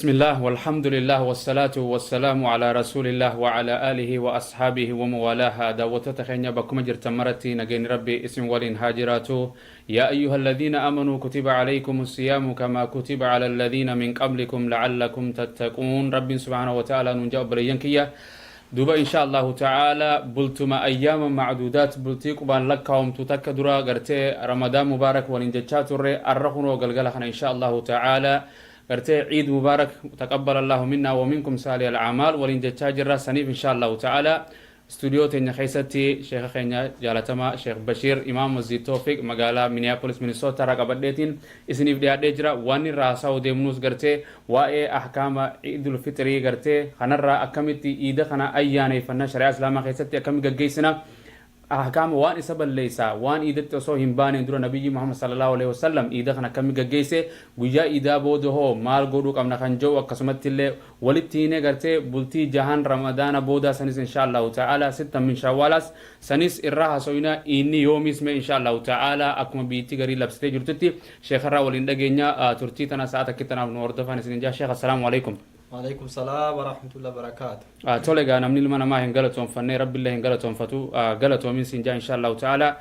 Bismillah walhamdulillah wassalatu wassalamu ala rasulillah wa ala alihi wa ashaabihi wa mawalaha. Daawwattoota keenya bakkuma jirtan maratti nageenyi Rabbi isin waliin haa jiraatu. Yaa ayyuha alladhiina amanuu kutiba alaykum siyaamu kamaa kutiba ala alladhiina min qablikum la'allakum tattaquun. Rabbiin subhaanahu wa ta'ala nuun jaa, obboleeyyan kiyya. Duuba insha Allahu ta'ala bultuma ayyaama macduudaat, bultii qubaan lakkaawamtu takka dura gartee Ramadaan mubaarak waliin jechaa turre. Arra kunoo galgala kana insha Allahu ta'ala gartee Ciid mubaarak, taqabbal Allahu minna wa minkum saalih al-a'maal waliin jechaa jirra. Saniif insha Allahu ta'ala stuudiyoo teenya keessatti sheeka keenya jaalatamaa Sheekh Bashiir, imaam Masjid Toofiq magaalaa Minneapolis, Minnesota irraa qabadheetiin isiniif dhiyaadhee jira. Waan irraa haasa'uu deemnuus gartee waa'ee ahkaama Ciidul Fixrii, gartee kanarraa akkamitti iida kana ayyaaneeffanna, shari'aa Islaamaa keessatti akkamitti gaggeessina, ahkaama waan isa balleessaa, waan iidatti osoo hin baaneen dura Nabiyyi Muhammad sallallahu alaihi wasallam iida kana akkamitti gaggeesse, guyyaa iidaa booda hoo maal godhuu qabna kan jedhu, akkasumatti illee walitti hiinee gartee bultii jahan Ramadaana boodaa sanis insha Allahu ta'ala, sittan min Shawwaalaas sanis irraa haasofna. Inni yoomis mee insha Allahu ta'ala akkuma biyyittii garii labsitee jirtutti sheekarraa waliin dhageenya. Turtii tana sa'a takkitti tanaaf nu hordofan isin jaa. Sheekh, assalaamu alaikum. Waalaikum salaam wa rahmatullahi wa barakaatu. Tole egaa, namni ilma namaa hin galatoonfanne Rabbillee hin galatoonfatu. Galatoomin siin jaa insha Allahu ta'ala.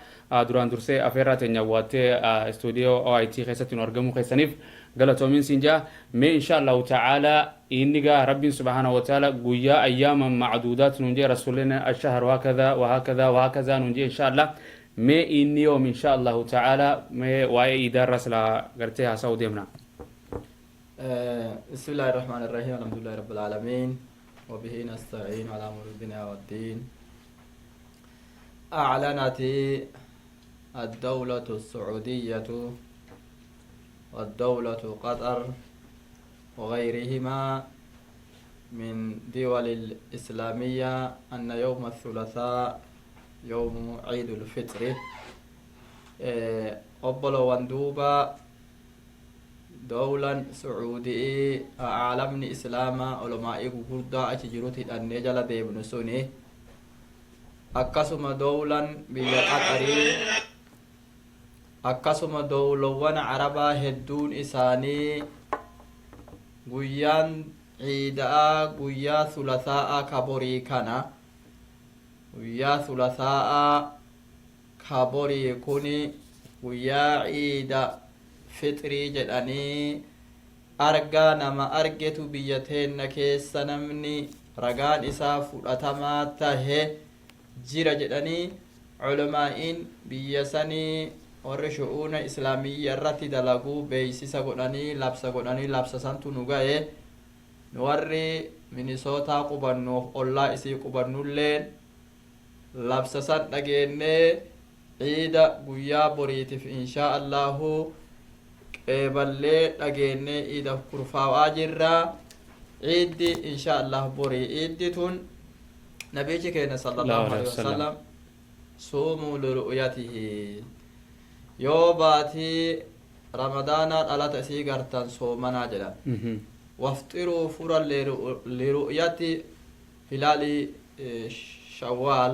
Duraan dursee afeerraa teenya waattee istuudiyoo OIT keessatti nu argamuu keessaniif galatoomin siin jaa. Mee insha Allahu ta'ala inni gaa Rabbiin subhaanahu wa ta'ala guyyaa ayyaama macduudaat nuun jee, rasuulleen ashahru hakadha wa hakadha wa hakadha nuun jee. Insha Allah mee inni yoom insha Allahu ta'ala mee waa'ee iidaarraa silaa gartee haasa'uu deemna. بسم الله الرحمن الرحيم، الحمد لله رب العالمين وبه نستعين على أمور الدنيا والدين. أعلنت الدولة السعودية والدولة قطر وغيرهما من دول الإسلامية أن يوم الثلاثاء يوم عيد الفطر. Obbolowwan, duuba dowlan Sucuudii, caalamni Islaamaa, olomaa'ii gugurdaa achi jirutti hidhannee jala deemnu suni, akkasuma dowlan biyya Qaxarii, akkasuma dowlowwan Arabaa hedduun isaanii guyyaan ciidaa guyyaa Sulasaa'aa kaborii kana, guyyaa Sulasaa'aa kaborii kuni guyyaa ciida fixrii jedhanii, argaa nama argetu biyya teenna keessa namni ragaan isaa fudhatamaa tahe jira jedhanii, culamaa'iin biyya sanii warri shu'uuna Islaamiyya irratti dalaguu beeysisa godhanii, labsa godhanii, labsa santu nu gaye. Nu warri Minisootaa qubannuuf ollaa isii qubannulleen labsa san dhageennee ciida guyyaa boriitiif inshaa Allahu qeeballee dhageennee iidaf kurfaawaa jirra. Ciiddi inshaa Allah borii. Ciiddi tun nabiichi keenya sallallahu alaihi wasallam suumuu liru'yatihi, yoo baatii Ramadaanaa dhalata isii gartan soomanaa jedhan, wafxiruu fura liru'yati hilaali Shawwaal,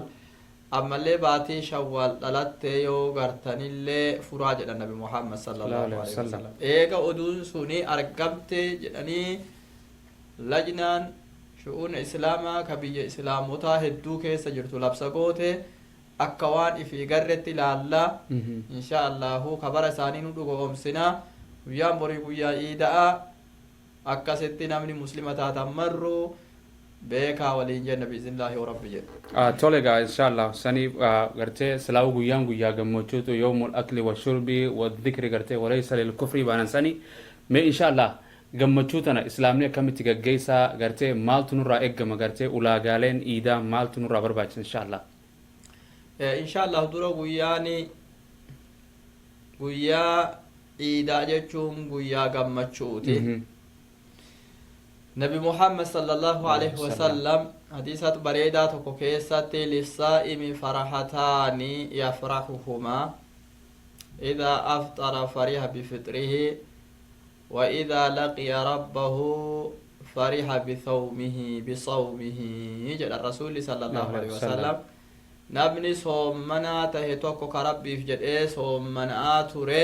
ammallee baatii Shawwaal dhalattee yoo gartanillee furaa jedhan Nabi Muhammad sallallahu alaihi wasallam. Eega oduun suni argamte jedhanii lajnaan shu'uuna Islaamaa ka biyya Islaamotaa hedduu keessa jirtu labsa goote, akka waan ifii garretti ilaalla. Insha Allahu kabara isaanii nu dhugoomsina. Guyyaan borii guyyaa iida'a. Akkasitti namni Muslima taatan marru beekaa waliin jenna biiznillaahi rabbi jedhu. Tole egaa, inshallah sanii gartee silaa'u guyyaan guyyaa gammachuutu, yawmul akli wa shurbi wa dhikri gartee walaysa lil kufrii baanan sanii. Mee inshallah gammachuu tana Islaamni akkamitti gaggeessaa, gartee maaltu nurraa eeggama, gartee ulaagaaleen iidaa maaltu nurraa barbaachisa inshallah? Inshallah dura guyyaan guyyaa iidaa jechuun guyyaa gammachuuti. Nabi Muhammad sallallahu alaihi wasallam hadiisat bareedaa tokko keessatti lissaa'imi farahataani yafrahuhumaa idaa afxara fariha bifixrihi wa idaa laqiya rabbahu fariha bisawmihi bisawmihi jedha Rasuulli sallallahu alaihi wasallam. Namni soommanaa tahe tokko ka Rabbiif jedhee soommanaa ture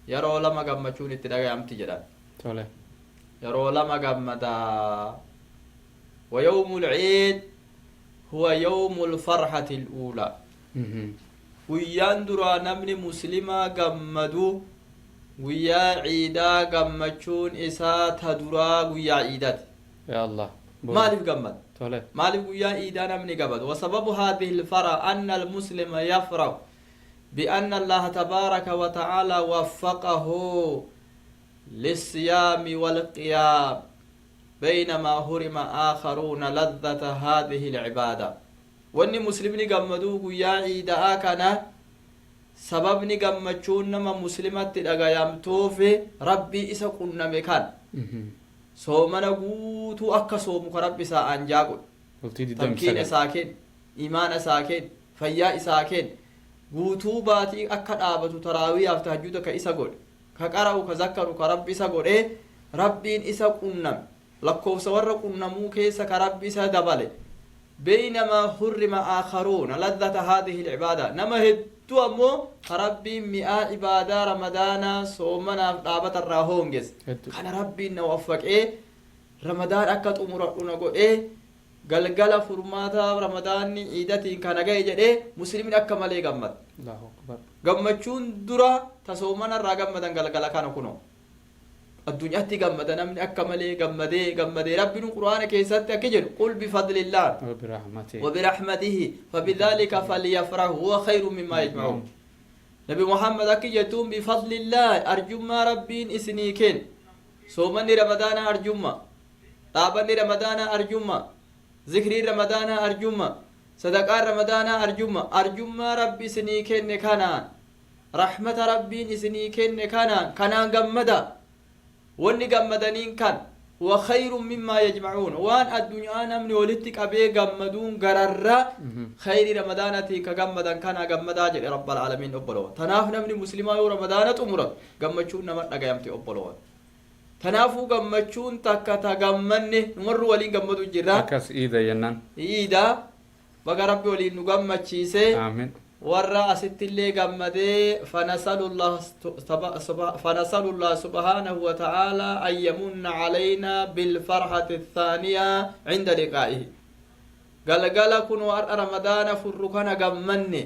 yeroo lama gammachuun itti dhagayamti jedhan. Tole. Yeroo lama gammadaa. ويوم العيد هو يوم الفرحة الأولى. Guyyaan duraa namni muslimaa gammadu guyyaa ciidaa, gammachuun isaa ta duraa guyyaa ciidaati. Yaa Allah. Maaliif gammada? Tole. Maaliif guyyaa ciidaa namni gammadu? وسبب هذه الفرح أن المسلم يفرح بأن الله تبارك وتعالى وفقه للصيام والقيام بينما حرم آخرون لذة هذه العبادة. Wanni muslimni gammaduu guyyaa ciidaa kana, sababni gammachuun nama muslimatti dhagayamtuuf, Rabbii isa qunname kan soomana guutuu akka soomu ka Rabbi isaa anjaa godhe, Bultii digdami tamkiina sagal. isaa kenn, imaana isaa kenn, fayyaa isaa kenn, guutuu baatii akka dhaabatu taraawiyaaf tahajjuda ka isa godhe, ka qara'u, ka zakkaru, ka Rabbi isa godhe, Rabbiin isa qunname, lakkoofsa warra qunnamuu keessa ka Rabbi isa dabale. بينما حرم آخرون لذة هذه العبادة. Nama hedduu ammoo ka Rabbiin mi'aa ibaadaa Ramadaanaa soomanaaf dhaabata irraa hoonges. Hedduu. Kana Rabbiin na waffaqee Ramadaan akka xumuradhu na godhee, galgala furmaata Ramadaanni ciidatiin kana ga'e jedhee muslimni akka malee gammada. Allahu akbar. Gammachuun dura ta soomana irraa gammadan galgala kana. Kunoo addunyaatti gammada namni akka malee gammadee gammadee. Rabbiin Quraana keessatti akka jedhu: قل بفضل الله وبرحمته وبرحمته فبذلك فليفرحوا هو خير مما يجمعون. Nabi Muhammad akki jettuun: بفضل الله, arjummaa Rabbiin isinii kenn. Soomanni Ramadaana arjumma, dhaabanni Ramadaana arjumma, zikriin Ramadaana arjumma, sadaqaan Ramadaana arjumma. Arjummaa Rabbi isinii kenne kanaan, rahmata Rabbiin isinii kenne kanaan, kanaan gammada. Wanni gammadaniin kan هو خير مما يجمعون. Waan addunyaa namni walitti qabee gammaduun gararra khayri Ramadaanatiin ka gammadan kana gammadaa jedhe رب العالمين. Obbolowan, tanaaf namni muslimaa yoo Ramadaana xumuratu gammachuun nama dhagayamte. Obbolowan, tanaafuu gammachuun takka ta gammanne numarru waliin gammadu jirra. Akkas iida jennaan. Iida baga Rabbi waliin nu gammachiise. Aamin. Warra asittillee gammadee, فنسأل الله سبحانه وتعالى أن يمن علينا بالفرحة الثانية عند لقائه. Galgala kun har'a Ramadaana furru kana gammanne,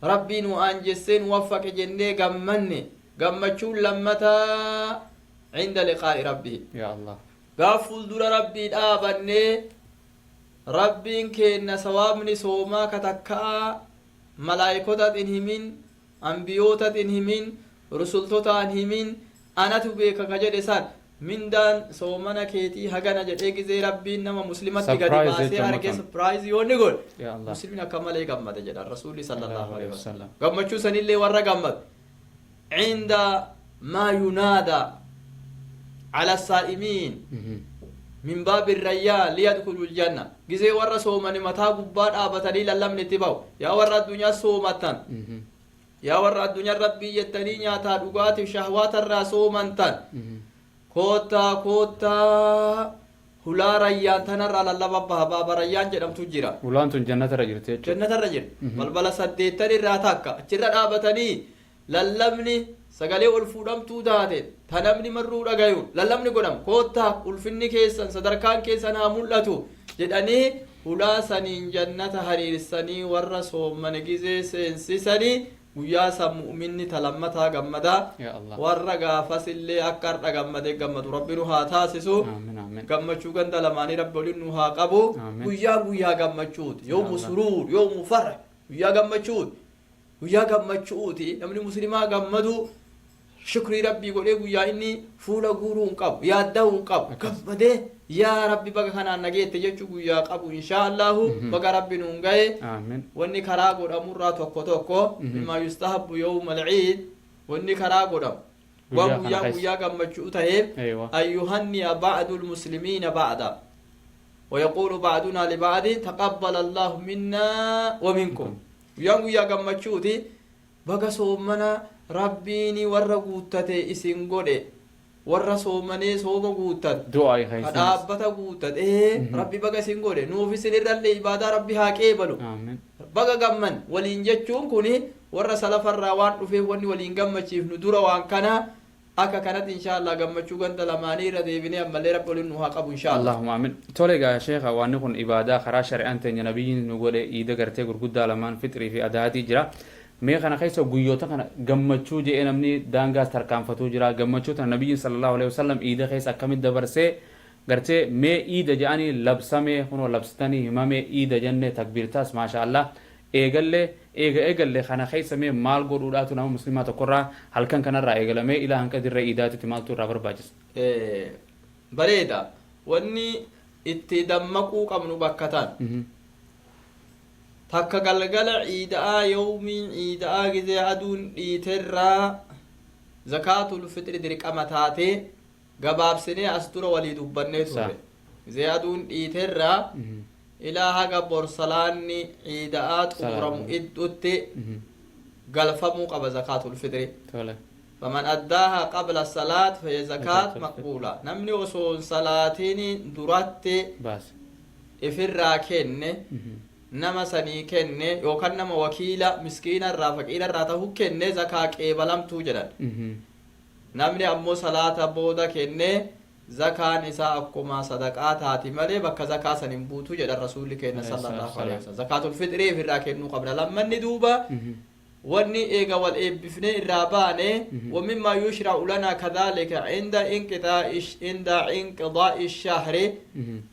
Rabbii nu aanjessee nu waffaqe jennee gammanne. Gammachuun lammataa عند لقاء ربه. Yaa Allah. Gaaf fuuldura Rabbii dhaabannee, Rabbiin keenna sawaabni soomaa ka takkaa malaayikotatin himin, ambiyootatin himin, rusultotaan himin, anatu beeka ka jedhe san, mindaan soomana keetii hagana jedhee gizee Rabbiin nama muslimatti gadi Surprise baasee jechuun argee makan. Surprise yoo inni godhe, Yaa Allah. muslimni akka malee gammade jedha Rasuulli صلى الله عليه وسلم. وسلم. Gammachuu sanillee warra gammadu عند ما ينادى على الصائمين من باب الريان ليدخلوا الجنة. Gizee warra soomani mataa gubbaa dhaabatanii lallabni itti bahu, yaa warra addunyaa soomattan, yaa warra addunyaa Rabbii jettanii nyaataa dhugaatiif shahwaata irraa soomantan, koottaa, koottaa, hulaa Rayyaan tanarraa lallaba baha. Baaba Rayyaan jedhamtu jira. Ulaan tun jannatarra jirti jechuudha. Jannatarra jira. Balbala saddeettan irraa takka achirra dhaabatanii lallabni sagalee ol fuudhamtuu taate ta namni marruu dhagayu lallabni godhama. Koottaa, ulfinni keessan, sadarkaan keessan haa mul'atu jedhanii hulaa saniin jannata hariirsanii warra soommane gizee seensisanii, guyyaa san mu'minni ta lammataa gammadaa. Yaa Allah. Warra gaafasillee akka har'a gammadee gammadu Rabbi nu haa taasisu. Aamin, aamin. Gammachuu ganda lamaanii Rabbi waliin nu haa qabu. Aamin. Guyyaan guyyaa gammachuuti, يوم Allah. سرور، يوم فرح, guyyaa gammachuuti, guyyaa gammachuuti. Namni muslimaa gammadu shukrii Rabbii godhee guyyaa inni fuula guuruu hin qabu, yaadda'uu hin qabu. Akkas. Gammadee yaa Rabbi baga kanaan nageette jechuu guyyaa qabu. Inshaa Allahu baga Rabbi nuun gahe. Aamin. Wanni karaa godhamurraa tokko tokko, مما يستحب يوم العيد, wanni karaa godhamu waan Guyyaa kana guyyaa keessa. guyyaa gammachuu ta'eef, أن يهنئ بعض المسلمين بعضا ويقول بعضنا لبعض تقبل الله منا ومنكم. Guyyaan guyyaa gammachuuti. Baga soomana Rabbiini warra guuttate isin godhe, warra soomanee sooma guuttate, Du'aa ka keessanis. dhaabbata guuttate Rabbi baga isin godhe, nuuf isin irrallee ibaadaa Rabbi haa qeebalu, Aamin. baga gamman waliin jechuun kun warra salafarraa waan dhufeef wanni waliin gammachiifnu dura waan kana. Akka kanatti insha Allah gammachuu ganda lamaanii irra deebinee ammallee Rabbi waliin nu haa qabu insha Allah. Allahumma amin. Tole egaa sheekha, waanni kun ibaadaa karaa shari'aan teenya nabiyyiin nu godhe iida gartee gurguddaa lamaan fixrii fi adahaatii jira. Mee kana keessa guyyoota kana gammachuu je'ee namni daangaas tarkaanfatuu jira. Gammachuu tana nabiyyiin sallallahu alaihi wasallam iida keessa akkamitti dabarsee gartee mee iida je'anii labsamee kunoo labsitanii himamee iida jenne takbiirtaas maasha Allah eegalle eega eegalle kana keessa mee maal godhuudhaatu nama muslimaa tokkorraa halkan kanarraa eegalamee ilaa hanqa dirree iidaatitti maaltu irraa barbaachisa? Bareeda. Wanni itti dammaquu qabnu bakka tan. Takka galgala ciida'aa, yawmiin ciida'aa gizee aduun dhiiterraa zakaatul fixri dirqama taatee gabaabsinee as dura walii dubbannee turre. Gizee aduun dhiiterraa ilaa haga bor salaanni ciida'aa xumuramu iddutti galfamuu qaba zakaatul fixri. Faman addaaha qabla salaat fahiya zakaat maqbuula. Namni osoo hin salaatiin duratti ifirraa kenne, nama sanii kenne yookaan nama wakiila miskiina irraa faqiira irraa ta'u kenne zakaa qeebalamtuu jedhan. Namni ammoo salaata booda kenne zakaan isaa akkuma sadaqaa taati malee bakka zakaa san hin buutu jedhan Rasuulli keenya sallallahu alaihi wasallam. Zakaatul fixrii ifirraa kennuu qabna. Lammanni duuba wanni eega wal eebbifnee irraa baane, wa mimmaa yushra'u lanaa kadhaalika inda inqidaa'i shahri,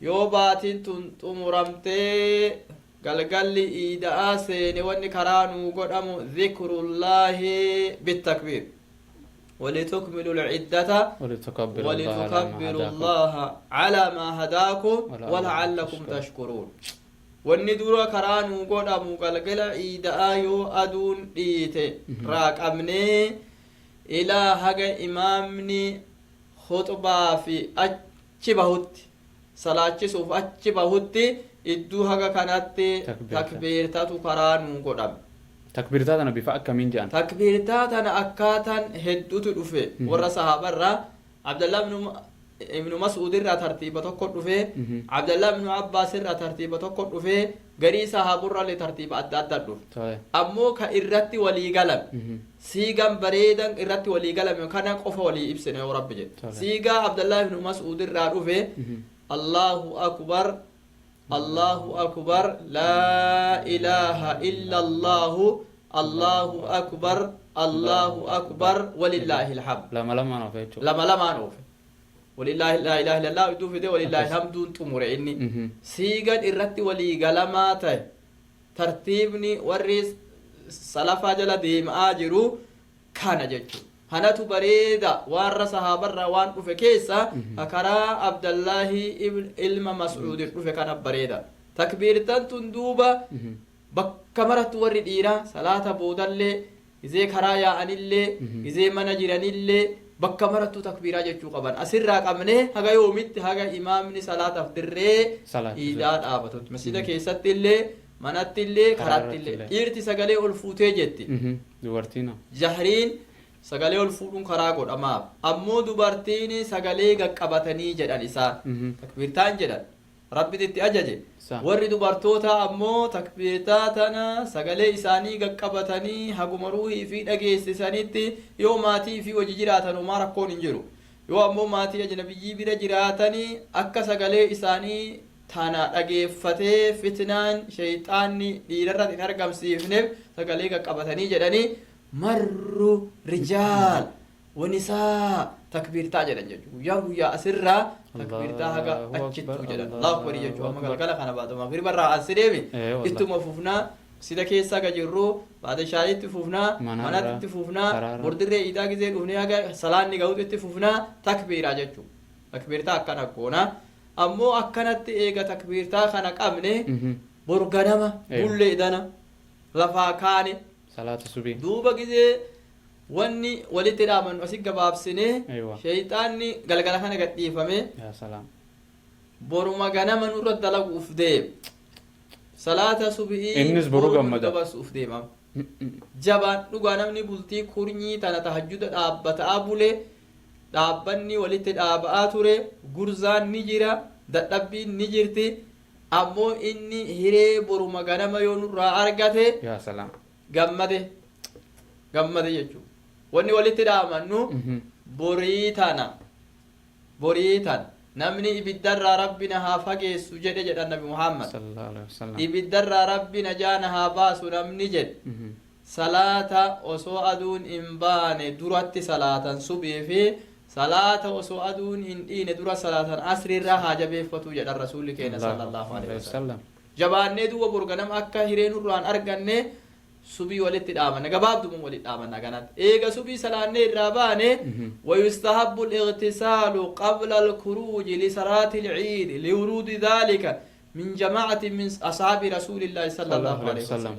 yoo baatiin tun xumuramtee galgalli iida'aa seene, wanni karaa nuu godhamu dhikrullaahi bittakbiir, ولتكملوا العدة ولتكبروا ولتكبروا الله على ما هداكم ولعلكم تشكرون. Wanni dura karaa nuu godhamu galgala iida'aa yoo aduun dhiite raaqabnee ilaa haga imaamni khuxbaa fi achi bahutti, salaachisuuf achi bahutti, idduu haga kanatti takbiirtatu karaa nuu godhame. Takbiirtaa tana bifa akkamiin jedhan? Takbiirtaa tana akkaataan hedduutu dhufe. Warra sahaabarraa Abdallah ibnu Mas'uud irraa tartiiba tokko dhufe, Abdallah ibnu Abbaas irraa tartiiba tokko dhufe, garii sahaaburraallee tartiiba adda addaa dhufe. Ammoo ka irratti walii galame, siigan bareedan irratti walii galame kana qofa walii ibsine yoo Rabbi jedhe. Siigaa Abdallah ibnu Mas'uud irraa dhufe: Allahu akbar, Allahu akbar, laa ilaaha illa Allahu, Allahu akbar, Allahu akbar, walillaahi alhamd. Lama lamaan oofe jechuudha. Lama lamaan oofe. Walillaahi, laa ilaaha illallah idduu fide, walillaahi alhamduun xumure inni. Siigan irratti walii galamaa ta'e, tartiibni warri salafaa jala deemaa jiru kana jechuudha. Kanatu bareeda. Warra sahaabarraa waan dhufe keessa karaa Abdallaahi ilma Mas'uudin dhufe kana bareeda. Takbiirtan tun duuba bakka marattu warri dhiiraa salaata boodallee, gizee karaa yaa'anillee, gizee mana jiranillee bakka marattuu takbiiraa jechuu qaban. Asirraa qabnee haga yoomitti? Haga imaamni salaataaf dirree iidaa dhaabatutti, masjida keessatti illee, manatti illee, karaatti illee dhiirti sagalee ol fuutee jetti. Dubartiin jahriin sagalee ol fuudhuun karaa godhamaaf. Ammoo dubartiin sagalee qaqqabatanii jedhan isaan takbiirtaan jedhan Rabbitti itti ajaje. Warri dubartoota ammoo takbiirtaa tana sagalee isaanii qaqqabatanii haguma ruuhii fi dhageessisanitti yoo maatii fi hojii jiraatan homaa rakkoon hin jiru. Yoo ammoo maatii ajnabiyyii bira jiraatanii akka sagalee isaanii tana dhageeffatee fitnaan shayxaanni dhiirarratti hin argamsiifneef sagalee qaqqabatanii jedhanii marru rijaal wanisaa takbiirtaa jedhan jechuudha. Guyyaa guyyaa asirraa takbiirtaa haga achittuu jedhan. Allahu akbar jechuudha. Amma galgala kana baata magriba irraa as deemi. Ittuma fufnaa sida keessa haga jirru, baata shaayitti fufnaa, manatti itti fufnaa, bordirree iidaa gizee dhufnee haga salaanni gahuutti itti fufnaa takbiiraa jechuudha. Takbiirtaa akkana goona. Ammoo akkanatti eega takbiirtaa kana qabne, bor ganama bullee dana lafaa kaane salaata subii. Duuba gizee wanni walitti dhaamannu asi gabaabsinee, sheeyxaanni galgala kana gadhiifame boruma ganama nurra dalaguuf deema. Salaata subii innis boru gammada. Dabarsuuf deema. Jabaan dhugaa namni bultii kurnyi tana tahajjuda dhaabbataa bule, dhaabbanni walitti dhaaba'aa ture, gurzaan ni jira, dadhabbiin ni jirti, ammoo inni hiree boruma ganama yoo nurraa argate yaa salaam gammade gammade jechuudha. Wanni walitti dhaamannu Borii tana, borii tana namni ibiddarraa Rabbi na haa fageessu jedhe, jedhan Nabi Muhammad. Sallallahu alaihi wasallam. Ibiddarraa Rabbi najaa na haa baasu namni jedhe, salaata osoo aduun hin baane duratti salaatan subii fi salaata osoo aduun hin dhiine dura salaatan asriirraa haa jabeeffatu, jedhan Rasuulli keenya sallallahu alaihi wasallam. Jabaannee duuba borganam akka hiree nurraan arganne subii walitti dhaabanna, gabaabduma walitti dhaabanna kanatti eega subii salaannee irraa baane. ويستحب الاغتسال قبل الخروج لصلاة العيد لورود ذلك من جماعة من أصحاب رسول الله صلى الله عليه وسلم.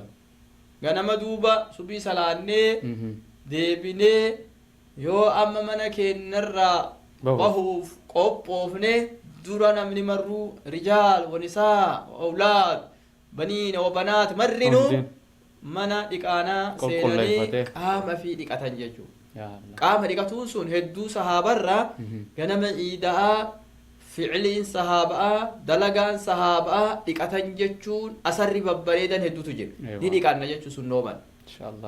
Ganama duuba subii salaannee deebinee yoo amma mana keenyarraa bahuuf qophoofne dura namni marruu, rijaal wanisaa, awlaad, baniina wabanaat, marrinuu mana dhiqaanaa seenanii qaama fi dhiqatan jechuudha. Qaama dhiqatuun sun hedduu sahaabarraa ganama iida'aa ficiliin sahaaba'aa, dalagaan sahaaba'aa dhiqatan jechuun asarri babbareedan hedduutu jira. Ni dhiqanna jechuun sun nooman.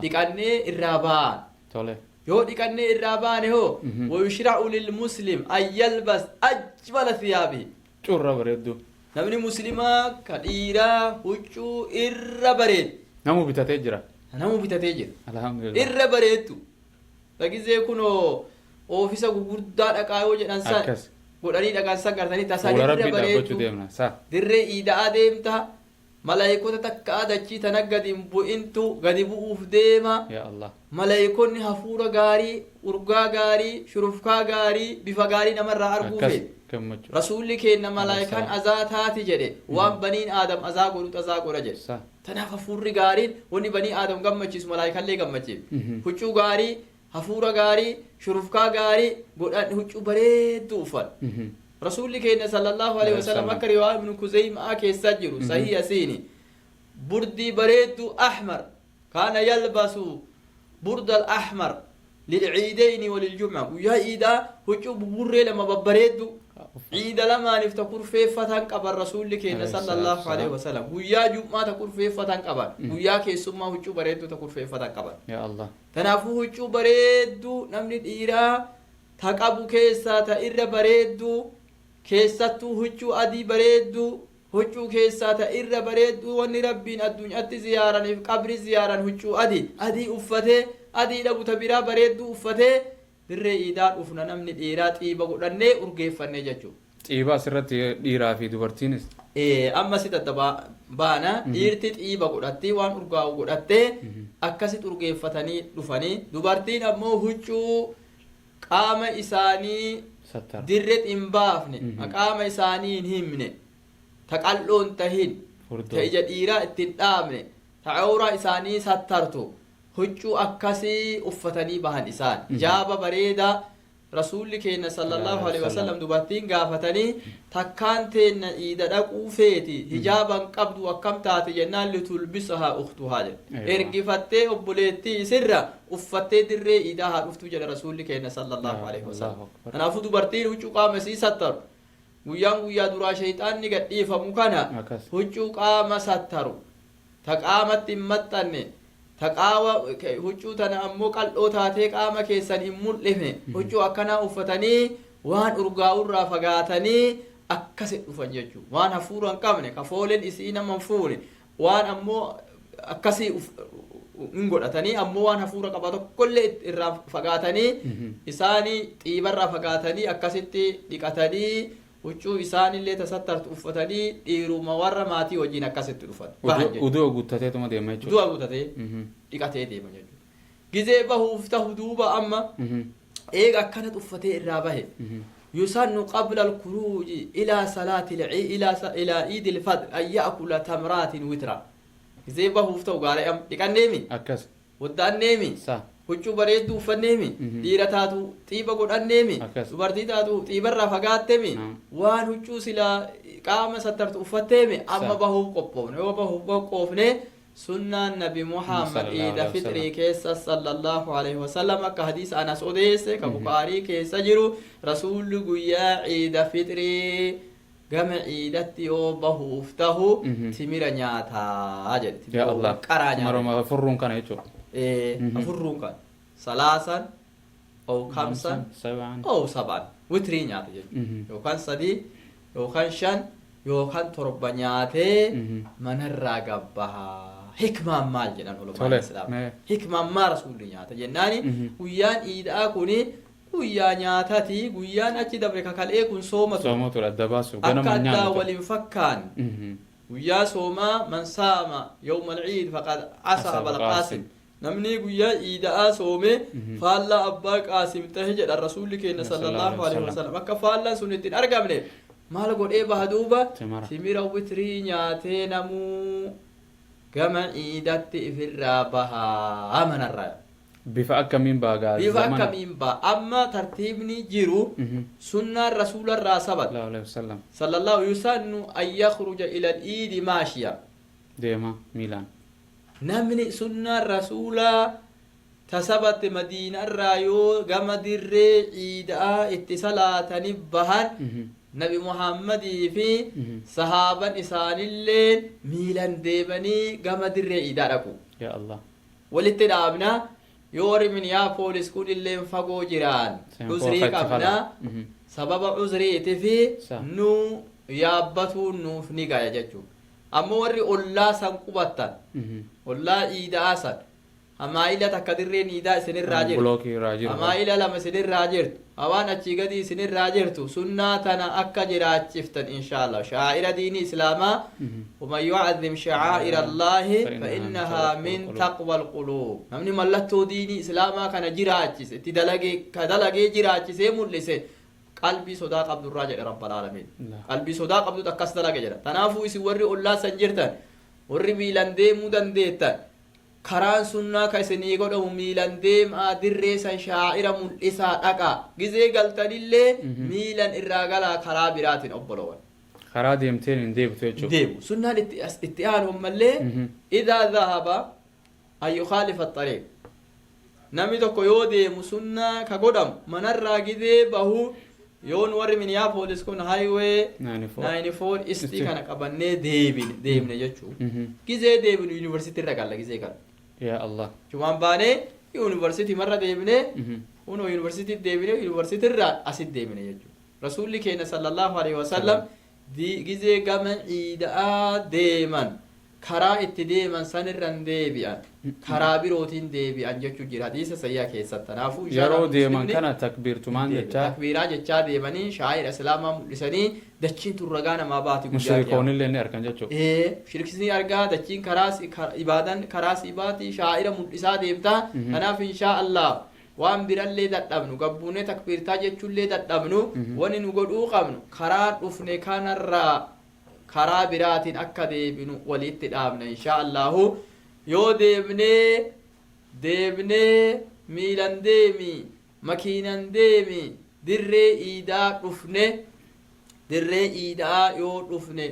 Dhiqannee irraa ba'an. Yoo dhiqannee irraa baane hoo, ويشرع للمسلم أن يلبس أجمل ثيابه. Curra bareeddu. Namni muslimaa ka dhiiraa huccuu irra bareedu. Namu bitatee jira. Namu bitatee jira. Alhamdulillah. Irra bareeddu. Tagizee kunoo oofisa gugurdaa dhaqaa yoo jedhan san godhanii dhaqan san gartanii tasan Fuula irra Rabbii dhaabbachuu bareeddu. Deemna. Sa. Dirree iida'aa deemta, malaayikota takka dachii tana gadi hin bu'intu gadi bu'uuf deema. Ya Allah. Malaayikonni hafuura gaarii, urgaa gaarii, shurufkaa gaarii, bifa gaarii namarraa arguu fedhe. Gammachuu. Rasuulli keenya malaayikaan azaa taati jedhe, waan baniin Aadam azaa godhutu azaa godha jedhe. Tanaaf hafuurri gaariin wanni banii Aadam gammachiisu malaayikallee gammachiif. Huccuu gaarii, hafuura gaarii, shurufkaa gaarii godhan, huccuu bareedduu uffan. Rasuulli keenya sallallahu alaihi wasallam akka riwaa Ibnu Kuzeymaa keessa jiru sahih asiini burdii bareedduu ahmar, كان يلبس برد الأحمر للعيدين وللجمعة. Guyyaa iidaa huccuu buburree lama babbareeddu ciida lamaaniif ta kurfeeffatan qaban Rasuulli keenya sallallahu alaihi wasallam. Guyyaa jum'aa ta kurfeeffatan qaban, guyyaa keessummaa huccuu bareedduu ta kurfeeffatan qaban. Ya Allah. Kanaafuu huccuu bareedduu namni dhiiraa ta qabu keessaa ta irra bareedduu, keessattuu huccuu adii bareedduu, huccuu keessaa ta irra bareedduu, wanni Rabbiin addunyaatti ziyaaraniif qabri ziyaaran huccuu adii adii uffatee, adii dhabu ta biraa bareedduu uffatee dirree iidaa dhufna, namni dhiiraa xiiba godhannee urgeeffannee jechuudha. Xiiba asirratti dhiiraa fi dubartiinis. Amma si baana, dhiirti xiiba godhattee waan urgaa'u godhattee akkasit urgeeffatanii dhufanii, dubartiin ammoo huccuu qaama isaanii Sattara. dirret hin baafne, qaama isaanii hin himne, ta qal'oon tahin, Furdoo. ta ija dhiiraa ittiin dhaabne, ta awraa isaanii sattartu, huccuu akkasii uffatanii bahan isaan. Hijaaba bareedaa Rasuulli keenya sallallahu alaihi wasallam dubartiin gaafatanii, takkaan teenna iida dhaquu feeti, hijaaban qabdu, akkam taate jennaan, لتلبسها أختها jedhe. Ergifattee obboleettii isirra uffattee dirree iidaa haa dhuftu jedhe Rasuulli keenya sallallahu alaihi wasallam. Allahu akbar. Kanaafuu dubartiin huccuu qaama isii sattaru, guyyaan guyyaa duraa shayxaanni gadhiifamu kana, huccuu qaama sattaru, ta qaamatti hin maxxanne, ta qaawa huccuu tana ammoo qal'oo taatee qaama keessan hin mul'ifne, huccuu akkanaa uffatanii waan urgaa'urraa fagaatanii akkasi dhufan jechuu. Waan hafuura hin qabne, ka fooleen isii nama hin fuune, waan ammoo akkasii hin godhatanii, ammoo waan hafuura qaba tokkollee irraa fagaatanii, isaanii xiibarraa fagaatanii, akkasitti dhiqatanii, huccuu isaanillee tasattartu uffatanii, dhiiruma warra maatii wajjin akkasitti dhufan bahan jechuudha. Uduu guuttateetuma deema jechuudha. Du'a guutatee dhiqatee deema jechuudha. Gizee bahuuf tahu duuba amma eega akkanat uffatee irraa bahe, يسن قبل الخروج إلى صلاة العيد إلى عيد الفطر أن يأكل تمرات وترا. Gizee bahuuf ta'u gaarii am dhiqanneemi, waddaanneemi, huccuu bareedduu uffanneemi, dhiira taatu xiiba godhanneemi, dubartii taatu xiibarraa fagaatteemi, waan huccuu silaa qaama sattartu uffatteemi, amma bahuuf qophoofne. Yoo bahuuf qophoofne, sunnaan Nabi Muhammad sallallahu iida alaihi fixrii wasallam. keessa sallallahu alaihi wasallam akka hadiisa Anas odeesse ka Bukaarii keessa jiru, Rasuulli guyyaa ciida fixrii gama ciidatti yoo bahuuf tahu timira nyaataa jedhe. Ya Allah. Qaraa nyaata. Maroma furruun kana jechuudha. Afurruun kan salaasan aw khamsan Sab'an. Aw sab'an witrii nyaata jechuudha. Yookaan 3 yookaan 5 yookaan 7 nyaatee manarraa gabbaha. Hikmaan maal jedhan ulamaan Tole, islaama? Mee. Hikmaan maa rasuulli nyaata jennaani, guyyaan iidaa kuni guyyaa nyaatati, guyyaan achi dabre kakal'ee kun sooma ture. Sooma ture adda baasuuf Akka ganama addaa nyaannu. Waliin fakkaan. Guyyaa soomaa, man saama yawma al-ciid faqad asa asa abal abal qaasim. Qaasim. Namni guyyaa iida'aa soome faallaa abbaa qaasim tahe jedha rasuulli keenya sallallahu alaihi wasallam. Akka faallaan sun ittiin argamne maal godhee baha duuba? Timira. Timira witrii nyaatee namuu gama iidatti ifirraa bahaa manarraa. Bifa akkamiin baagaa? Bifa akkamiin baha? Amma tartiibni jiru sunnaan rasuularraa sabata. Sallallahu alaihi wasallam. Sallallahu yusannu an yakhruja ila al-iidi maashiya. Deema miilaan. Namni sunnaan rasuulaa tasabatte madiinarraa yoo gama dirree ciidaa itti salaatanii bahan, nabi Muhammadii fi sahaaban isaanillee miilan deemanii gama dirree ciidaa dhaqu. Ya Allah. Walitti dhaabna, yoo warri Minneapolis kun illee fagoo jiraan Seen uzrii koo qabna. Sababa uzriiti fi nu yaabbatuun nuuf ni gaya jechuudha. Ammoo warri ollaa san qubattan, ollaa iidaa san, hamaayila takka dirreen iidaa isinirraa jirtu, Bulookii irraa jiru. hamaayila 2 isinirraa jirtu, hawaan achii gadi isinirraa jirtu, sunnaa tana akka jiraachiftan inshaAllah. Shaa'ira diinii islaamaa, ومن يعظم شعائر الله فإنها من تقوى القلوب. Namni mallattoo diinii islaamaa kana jiraachise, itti dalagee, ka dalagee jiraachisee mul'ise, qalbii sodaa qabdurraa jedhe rabbal aalamiin. Allah. Qalbii sodaa qabdutu akkas dalage jedha. Tanaafuu isin warri ollaa san jirtan, warri miilan deemuu dandeettan, karaan sunnaa ka isinii godhamu miilan deemaa, dirree san shaa'ira mul'isaa dhaqa. Gizee galtanillee miilan irraa galaa karaa biraatiin, obbolowan. Karaa deemteen hin deebitu jechuudha. Deemu sunnaan itti as itti aanu ammallee, إذا ذهب أن يخالف الطريق. Namni tokko yoo deemu sunnaa ka godhamu manarraa gizee bahu, yoon warri Minneapolis kun highway 94. 94 East Isti. kana qabannee deebine deemne jechuu, gizee deebinu yuunivarsiitii irra galla gizee kana. Ya Allah. Chumaan baanee yuunivarsiitii marra deebine, kunoo yuunivarsiitii deebine, yuunivarsiitii irraa asit deebine jechuudha. Rasuulli keenya sallallahu alaihi wasallam gizee gama ciida'aa deeman karaa itti deeman sanirran deebi'an, karaa birootiin deebi'an jechuu jira hadiisa sayyaa keessatti. Kanaafuu Yeroo deeman kana takbiirtumaan jechaa. Takbiiraa jechaa deemanii shaa'ira islaamaa mul'isanii, dachiin tun ragaa namaa baati guyyaa qiyaamaa. Mushrikoonillee ni argan jechuudha. Ee, shirkisni argaa, dachiin karaa ibaadan karaa si baati, shaa'ira mul'isaa deemtaa. Kanaaf inshaa Allah waan birallee dadhabnu, gabbuunee takbiirtaa jechuullee dadhabnu, wani nu godhuu qabnu karaa dhufne kanarraa karaa biraatiin akka deebinu walitti dhaabna inshaa Allahu. Yoo deemnee deemnee, miilan deemi, makiinan deemi, dirree iidaa dhufne, dirree iidaa yoo dhufne,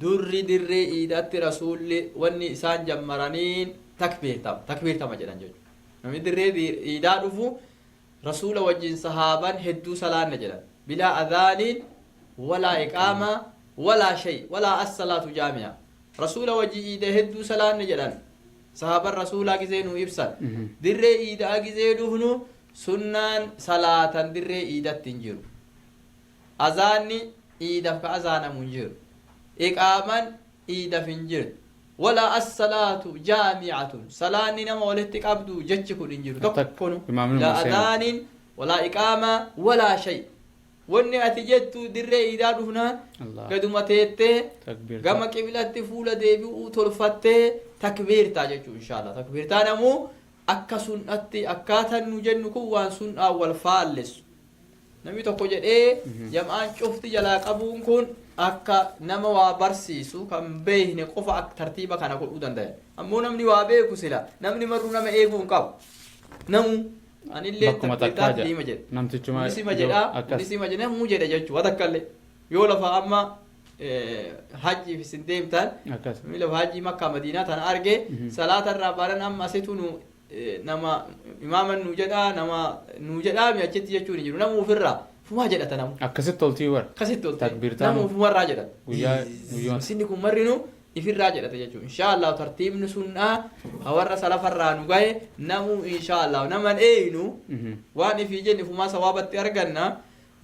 durri dirree iidaatti rasuulli wanni isaan jammaraniin takbiirtama, takbiirtama jedhan jechuudha. Namni dirree iidaa dhufu rasuula wajjin sahaaban hedduu salaanna jedhan, بلا أذان ولا إقامة ولا شيء ولا الصلاة جامعة. Rasuula wajjin iida hedduu salaanna jedhan sahaaban rasuulaa gizee nu ibsan. Dirree iidaa gizee dhufnu sunnaan salaatan dirree iidatti hin jiru. Azaanni iidaf ka azaanamu hin jiru, iqaaman iidaf hin jirtu, ولا الصلاة جامعة, salaanni nama walitti qabdu jechi kun hin jiru tokkonu. Imaamni لا numa seena. أذان ولا إقامة ولا شيء. Wanni ati jettu dirree iidaa dhufnaan Allah. gaduma teettee Takbiirta. gama qiblatti fuula deebi'uu tolfattee takbiirtaa jechuu inshaAllah. Takbiirtaa namuu akka sunnatti akkaataan nu jennu kun waan sunnaan wal faallessu namni tokko jedhee jam'aan cufti jalaa qabuun kun akka nama waa barsiisu kan beekne qofa akka tartiiba kana godhuu danda'a. Ammoo namni waa beeku sila namni marruu nama eeguu hin qabu. Namu anillee Bakkuma takkaa takbiirtaatti jedha. deema jedhe. Namtichuma Kunisima jedha, akkas. Kunisima jedha, namuu jedha jechuu waan takkallee. Yoo lafa amma hajjiif isin deemtan, namni lafa hajjii Makkaa Madiinaa tana arge, salaata irraa baanan amma asitu nu nama imaaman nu jedhaa, nama nu jedhaa mi achitti jechuun hin jiru. Nama ofirraa fumaa jedhata namu. Akkasitti toltii bara. Akkasitti tolte. Takbiirtaan Nama ofumarraa jedhata. Guyyaa Sinni kun marrinu Ifirraa jedhate jechuudha. Insha Allah tartiibni sunnaa warra salafarraa nu gahe namuu insha Allah naman eeynu waan ifii jenne ifumaa sawaabatti arganna.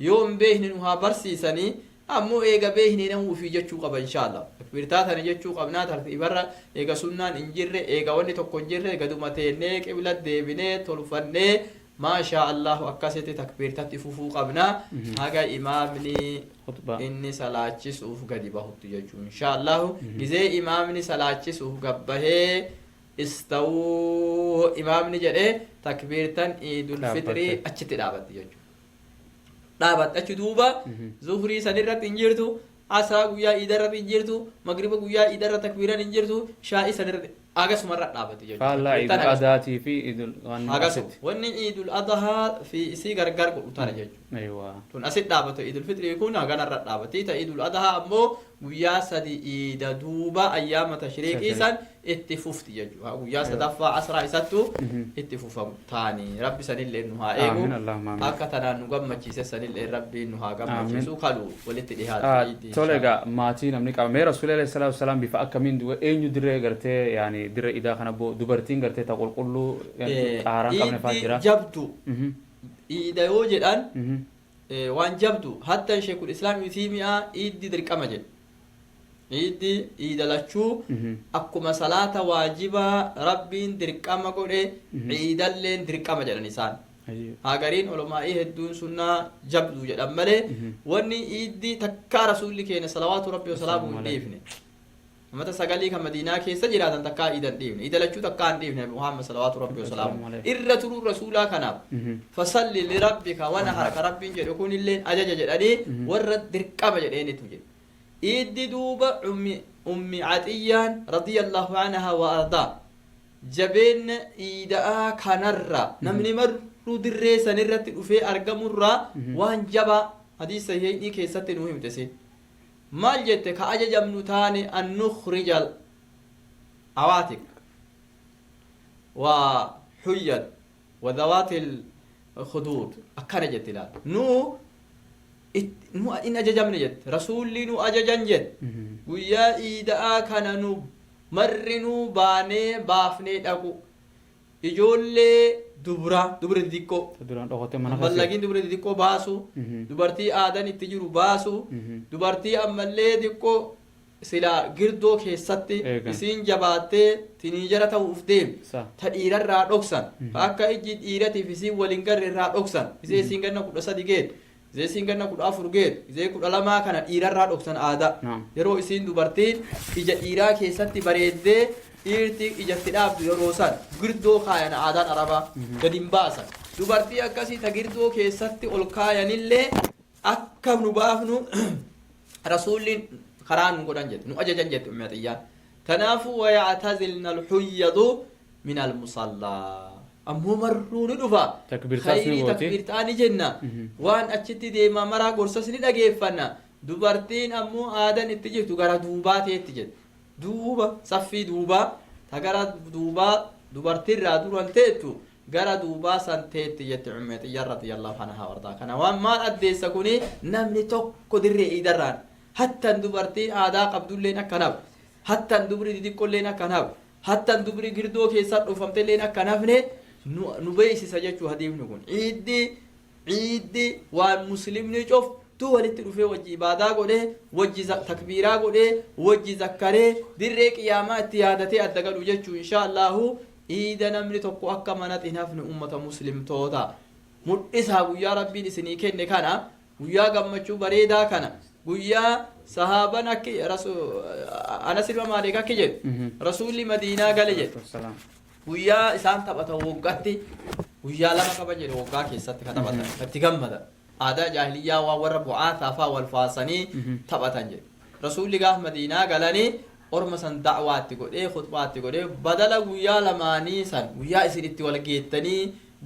Yoo hin beekne nu haa barsiisanii, ammoo eega beekne namuu ifii jechuu qaba insha Allah. Takbiirtaa tana jechuu qabnaa. Tartiibarra eega sunnaan hin jirre, eega wanni tokko hin jirre, gaduma teennee qibla deebinee tolfannee, maashaa Allahu, akkasitti takbiirtatti fufuu qabna haga imaamni inni salaachisuuf gadi bahutti jechuun insha Allahu. Gizee imaamni salaachisuuf gabbahee istawuu imaamni jedhee, takbiirtan iidul fixrii achitti dhaabatti jechuudha. Dhaabatte achi duuba zuhrii sanirratti hin jirtu, asraa guyyaa iidarratti hin jirtu, magriba guyyaa iidarra takbiiran hin jirtu, shaa'ii sanirratti agasumarra dhaabatti jechuudha. Faallaa Takbiirtan Iidul agasuma. Adaatii fi Iidul waan Agasuma. asitti. Wanni Iidul Adhaa fi isii gargar godhu tana jechuudha. Tun asit dhaabatu, Iidul Fixrii kun haganarra dhaabatti. Ta Iidul Adhaa ammoo guyyaa 3 iida duuba ayyaama tashriiqii san itti fufti jechuudha. Guyyaa sadaffaa asraa isattu itti fufamu taani. Rabbi sanillee nu haa eegu. Aamin, Allahumma aamin. Akka tanaan nu gammachiise sanillee Rabbiin nu haa gammachiisu, kalu walitti dhihaatu iiddi. Tole, egaa maatii namni qaba. Mee Rasuulli alayhi salaatu wasalaam bifa akkamiin du'e? Eenyu dirree gartee yaani dirree idaa kana boo dubartiin gartee ta qulqulluu xaharaa hin qabne fa'aa Iiddi jira. jabdu iida yoo jedhan waan jabdu. Hatta Sheekul Islaam Ibn Taymiyaa iiddi dirqama jedhe. Iiddi iida lachuu akkuma salaata waajibaa Rabbiin dirqama godhe, iidalleen dirqama jedhan isaan. Hagariin olomaa'ii hedduun sunnaa jabdu jedhan malee, wanni iiddi takkaa Rasuulli keenya salawaatu Rabbi wasalaamu hin dhiifne. Ummata 9 kan Madiinaa keessa jiraatan takkaa iida hin dhiifne. Iida lachuu takkaa hin dhiifne Nabi Muhammad salawaatu Rabbi wasalaamu. Irra turuu Rasuulaa kanaaf fasalli lirabbika wanhar ka Rabbiin jedhu kunilleen ajaja jedhanii warra dirqama jedheenitu jedhe. Iiddi duuba Ummi Caxiyyaan radiyallahu anhaa wa ardaa jabeenna iida'aa kanarra namni marruu dirree sanirratti dhufee argamurraa waan jabaa hadiis sahihaynii keessatti nuu himte isin. Maal jette? Ka ajajamnu taane an nukhrija awaatiq wa huyyad wa dhawaati khuduud akkana jette. Ilaal, nu nu in ajajamne jette, Rasuulli nu ajajan jette, guyyaa iida'aa kana nu marrinuu baanee baafnee dhaqu ijoollee dubraa, dubra xixiqqoo Ta duraan dhokottee mana keessa. Ballagiin dubra xixiqqoo baasu, dubartii aadan itti jiru baasu, dubartii ammallee xiqqoo silaa girdoo keessatti Eegan. isiin jabaattee tiniijara ta'uuf deem ta dhiirarraa dhoksan, ka akka ijji dhiiratiif isiin waliin garre irraa dhoksan, isee isiin ganna 13 geet, isee isiin ganna 14 geet, isee 12 kana dhiirarraa dhoksan aadaa. Yeroo isiin dubartiin ija dhiiraa keessatti bareeddee dhiirti ijatti dhaabdu, yeroo san girdoo kaayan. Aadaan Arabaa gadi hin baasan. Dubartii akkasii ta girdoo keessatti ol kaayanillee akka nu baafnu Rasuulli karaa nu godhan jette, nu ajajan jette Ummi Xiyyaan. Kanaafuu wayactazilna alhuyyadu min almusallaa, ammoo marruu ni dhufa. Takbiirtaas ni khayrii gooti. Takbiirtaa ni jenna, waan achitti deemaa maraa gorsas ni dhageeffanna. Dubartiin ammoo aadan itti jirtu gara duubaa teetti jedhe. Duuba saffii duubaa ta gara duubaa dubartiirraa duran teettu, gara duubaa san teetti jette Ummi Xiyyaan radiyallahu anhaa wardaa. Kana waan maal addeessa kuni? Namni tokko dirree iidarraan hattan dubartiin aadaa qabdulleen akkanaaf, hattan dubri xixiqqolleen akkanaaf, hattan dubri girdoo keessaa dhufamtelleen akka nafne nu beeksisa jechuu hadiifni kun. Iiddi waan muslimni coftuu walitti dhufee wajji ibaadaa godhee, wajji takbiiraa godhee, wajji zakkaree, dirree qiyaamaa itti yaadatee adda galu jechuu. Insha Allahu iida namni tokko akka manatti hin hafne, ummata muslimtoota mudhisaa. Guyyaa Rabbiin isinii kenne kana, guyyaa gammachuu bareedaa kana, guyyaa sahaaban akki Anas ilma Maalik akki jedhu, Rasuulli Madiinaa gale jedhe. Salaam. Guyyaa isaan taphatan waggaatti guyyaa 2 qaban jedhe. Waggaa keessatti ka taphatan, itti gammadan, aadaa jaahiliyyaa waan warra bu'aataa faa wal faasanii taphatan jedhe. Rasuulli gaaf Madiinaa galanii orma san da'waatti godhee, khutbaatti godhee, badala guyyaa lamaanii san, guyyaa isin itti wal geettanii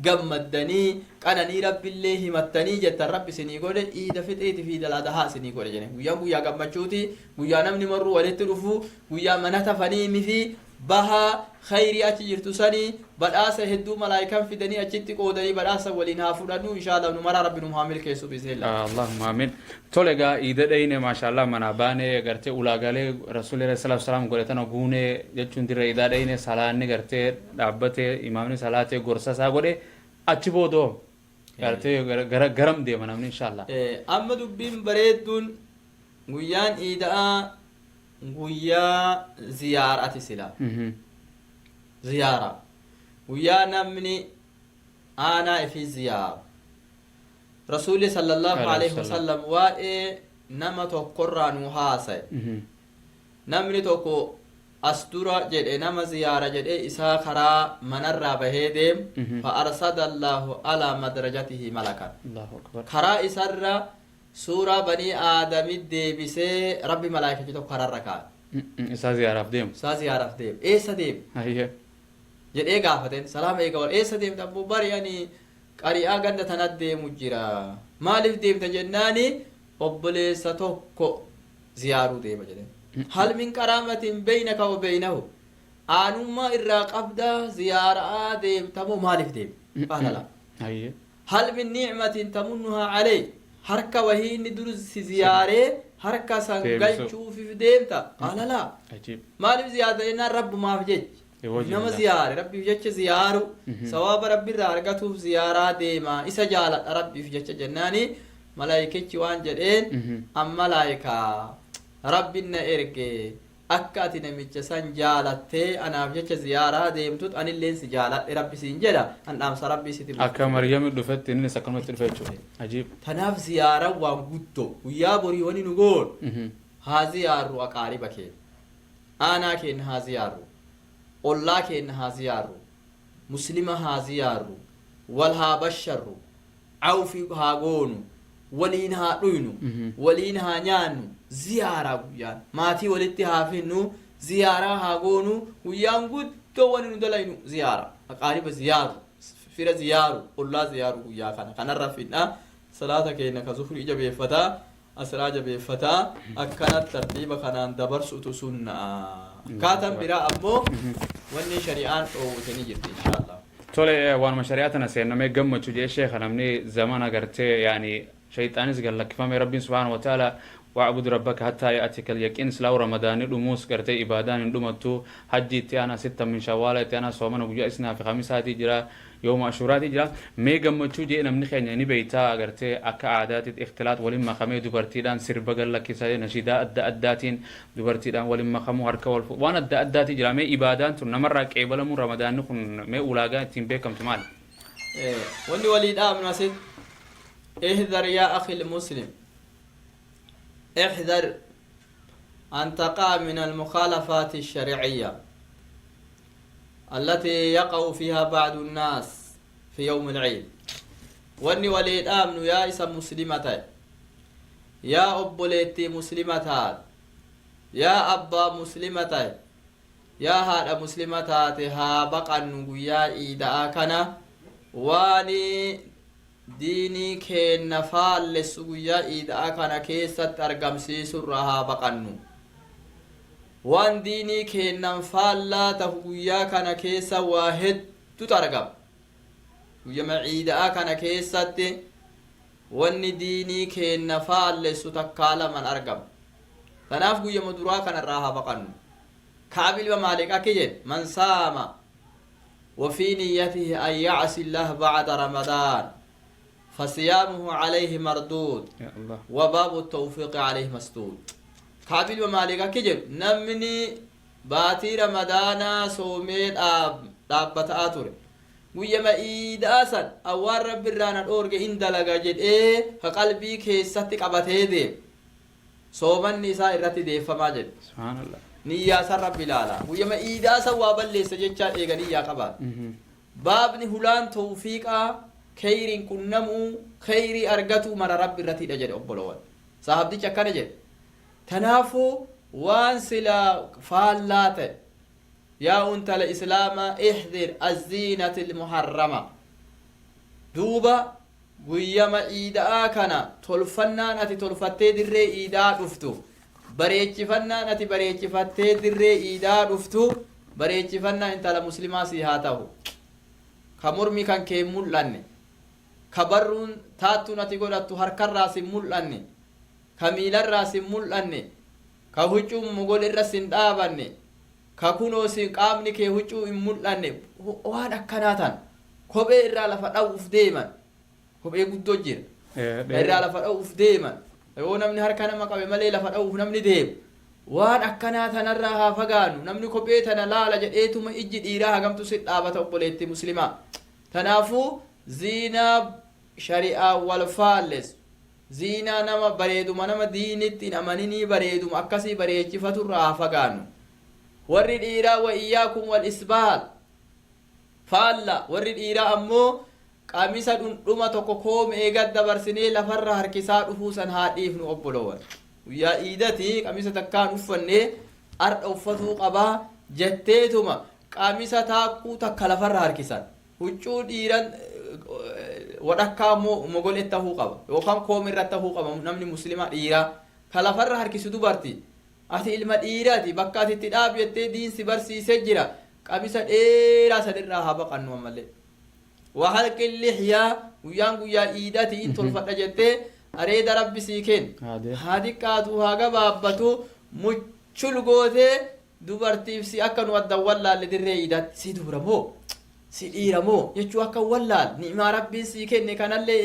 gammaddanii qananii Rabbillee himattanii jettan Rabbi isinii godhe, iida fixriiti fi iida adahaa isinii godhe jedhe. Guyyaan guyyaa gammachuuti, guyyaa namni marruu walitti dhufu, guyyaa mana tafanii mifi. Bahaa khayrii achi jirtu sanii badhaasa hedduu malaayikan fidanii achitti qoodanii badhaasa waliin haa fudhannu inshaallah. Nu maraa Rabbi nu haa milkeessu biiznillah. Allahumma amin. Tole egaa iida dheyne, maashaallah, manaa baane, gartee ulaagaalee Rasuulli alayhi salaatu wasalaam godhe tana guune jechuun dirra iidaa dheyne, salaanni gartee dhaabbate, imaamni salaatee gorsa isaa godhe, achi boodoo gartee gara garam deema namni inshaallah? Amma dubbiin bareedduun guyyaan iida'aa guyyaa ziyaarati sila. Ziyaara guyyaa namni aanaa ifii ziyaaru. Rasuulli sallallahu alaihi wasallam waa'ee nama tokkorraa nu haasaye. Namni tokko as dura jedhe nama ziyaara jedhee isaa karaa manarraa bahee deemu, fa arsada Allahu alaa madrajatihi malakan. Allahu akbar. Karaa isarra suuraa banii aadami deebisee Rabbi malaayikachi tokko kararra kaa'e. Isaa ziyaaraaf deemu. Isaa ziyaaraaf deemu. Eessa deemu? Jedhee gaafateen. Salaama eega wal, eessa deemta abboo? Bari ani qari'aa ganda tanat deemu jira. Maaliif deemta jennaani, obboleessa tokko ziyaaruu deema jedheen. Hal min qaraamatin beynaka wa beynahu, aanummaa irraa qabdaa ziyaaraa deemta moo maaliif deemta? Qaala laa. Hal min ni'matin tamunnuhaa aley, harka wahii inni dur si ziyaaree harka san deebisuu. Galchuufif deemta? Qaala laa. Ajiib. Maaliif ziyaarta jennaan, Rabbumaaf jecha. Liwajhi nama Allah. Ziyaare Rabbiif jecha ziyaaru, sawaaba Rabbirraa argatuuf ziyaaraa deema, isa jaaladha Rabbiif jecha jennaani, malaayikichi waan jedheen, an malaayikaa Rabbin na erge, akka ati namicha san jaalattee anaaf jecha ziyaaraa deemtut anilleen si jaaladhe Rabbi siin jedha, an dhaamsa Rabbii siti buusu. Akka Maryami dhufetti innis akkanumatti dhufe jechuudha. Ajiib. Tanaaf ziyaaran waan guddoo. Guyyaa borii wani nu goonu, haa ziyaarru aqaariba keenya, aanaa keenya haa ziyaarru, ollaa keenya haa ziyaarru, muslima haa ziyaarru, wal haa basharru, awfi haa goonu, waliin haa dhuynu, waliin haa nyaannu. Ziyaaraa guyyaan maatii walitti haa finnu, ziyaaraa haa goonu. Guyyaan guddoo wani nu dalaynu ziyaara, aqaariba ziyaaru, fira ziyaaru, ollaa ziyaaru. Guyyaa kana kanarra fidna salaata keenya ka zuhrii jabeeffataa, asraa jabeeffataa, akkanatti tartiiba kanaan dabarsutu sunnaa. Akkaataan biraa ammoo wanni shari'aan dhoowwite ni jirti inshaallah. Tole, waanuma shari'aa tana seennamee gammachuu jedhee sheeka, namni zamana gartee yaani shayxaanis gad lakkifame, Rabbiin subhaanahu wa ta'ala wa'bud rabbaka hattaa ya'tika al-yaqiin, silaa Ramadaanni dhumuus gartee ibaadaan hin dhumattu. Hajji itti aanaa, sittan min Shawwaala itti aanaa, soomana guyyaa isnaa fi khamisaatii jira, yooma Ashuuraatii jira. Mee gammachuu jedhee namni keenya ni beeytaa gartee akka aadaatitti ikhtilaax waliin makamee dubartiidhaan sirba gad lakkisa, nashidaa adda addaatiin dubartiidhaan waliin makamuu, harka wal waan adda addaatii jira. Mee ibaadaan tun namarraa qeebalamuun Ramadaanni kun mee ulaagaa ittiin beekamtu maali? Wanni walii dhaabnu asitti, احذر يا أخي المسلم، احذر أن تقع من المخالفات الشرعية التي يقع فيها بعض الناس في يوم العيد. Wanni walii dhaabnu, yaa isa muslima ta'e, yaa obboleettii muslima taate, yaa abbaa muslima ta'e, yaa haadha muslima taate, haa baqannu guyyaa iida'aa kana waani diinii keenna faallessu guyyaa iida'aa kana keessatti argamsiisurraa haa baqannu. Waan diinii keennan faallaa tahu guyyaa kana keessa waa heddutu argama. Guyyama iida'aa kana keessatti wanni diinii keenna faallessu takkaa laman argama. Tanaaf guyyama duraa kanarraa haa baqannu. Ka'ab ilma Maalik akki jedhe: من صام وفي نيته أن يعصي الله بعد رمضان فصيامه عليه مردود Ya Allah. وباب التوفيق عليه مسدود. Ka'ab ilma Maalik akki jedhu: namni baatii Ramadaanaa soomee dhaabbataa ture, guyyama iidaa san awwaan Rabbi irraa na dhoorge in dalaga jedhee ka qalbii keessatti qabatee deeme, soomanni isaa irratti deeffamaa jedhe. Subhaanallah. Niyyaa san Rabbi ilaala. Guyyama iidaa san waa balleessa jechaan eega niyyaa qabaate, baabni hulaan tawfiiqaa kheyriin qunnamuu, kheyrii argatuu mara Rabbi irratidha jedhe. Obbolowan, sahabdichi akkana jedhe. Tanaafuu waan silaa faallaa ta'e, yaa untala islaamaa, احذر الزينة المحرمة. Duuba guyyama iida'aa kana tolfannaan ati tolfattee dirree iidaa dhuftu, bareechifannaan ati bareechifattee dirree iidaa dhuftu. Bareechifannaa intala muslimaa sii haa ta'u, ka mormi kan kee hin mul'anne, ka barruun taattuun ati godhattu harkarraa sin mul'anne, ka miilarraa sin mul'anne, ka huccuun mogol irra sin dhaabanne, ka kunoo sin qaamni kee huccuu hin mul'anne. Waan akkanaa tan kophee irraa lafa dha'uuf deeman, kophee guddoo jira irraa lafa dha'uuf deeman, yoo namni harka nama qabe malee lafa dha'uuf namni deemu. Waan akkanaa tanarraa haa fagaannu. Namni kophee tana laala jedheetuma ijji dhiiraa hagamtu sit dhaabata, obboleetti muslimaa. Tanaafuu ziinaa shari'aa wal faalleessu, ziinaa nama bareeduma nama diinitti hin amaninii bareeduma akkasii bareechifaturraa haa fagaannu. Warri dhiiraa wa iyyaakum wal isbaal faalla. Warri dhiiraa ammoo qamisa dhundhuma tokko koomee gad dabarsinee lafarra harkisaa dhufuu san haa dhiifnu, obbolowan. Guyyaa iidati qamisa takkaan uffannee ardha uffatuu qabaa jetteetuma qamisa taakkuu takka lafarra harkisan. Huccuu dhiiran wadhakkaa mogolee tahuu qaba yookaan koomirra tahuu qaba. Namni muslima dhiiraa ka lafarra harkisu dubarti. Ati ilma dhiiraati, bakka ati itti dhaabi jettee diinsi barsiisee jira. Qamisa dheeraa sanirraa haa baqannu. Ammallee wahalqi lixyaa, guyyaan guyyaa iidati in tolfadha jettee areeda rabbi sii kenna haa xiqqaatu haa gabaabbatu muchul gootee dubartiif si akka nu addan wallaalle dirree iidatti si dubra moo si dhiira moo jechuu akka wallaal. Ni'maa rabbiin sii kenne kanallee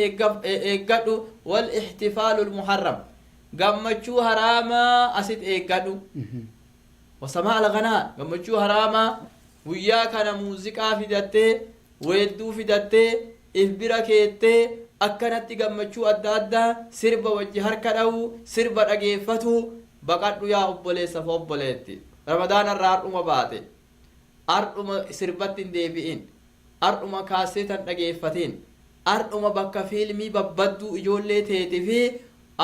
eeggadhu. Wal ixtifaalul muharram, gammachuu haraamaa asit eeggadhu. Wasamaa alganaa, gammachuu haraamaa guyyaa kana muuziqaa fidattee, weedduu fidattee, if bira keettee akkanatti gammachuu adda addaa sirba wajji harka dha'uu, sirba dhageeffatu baqadhu, yaa obboleessa fi obboleetti. Ramadaana irraa har'uma baate, har'uma sirbatti hin deebi'in, har'uma kaaseetan dhageeffatin, har'uma bakka fiilmii babbadduu ijoollee teeti fi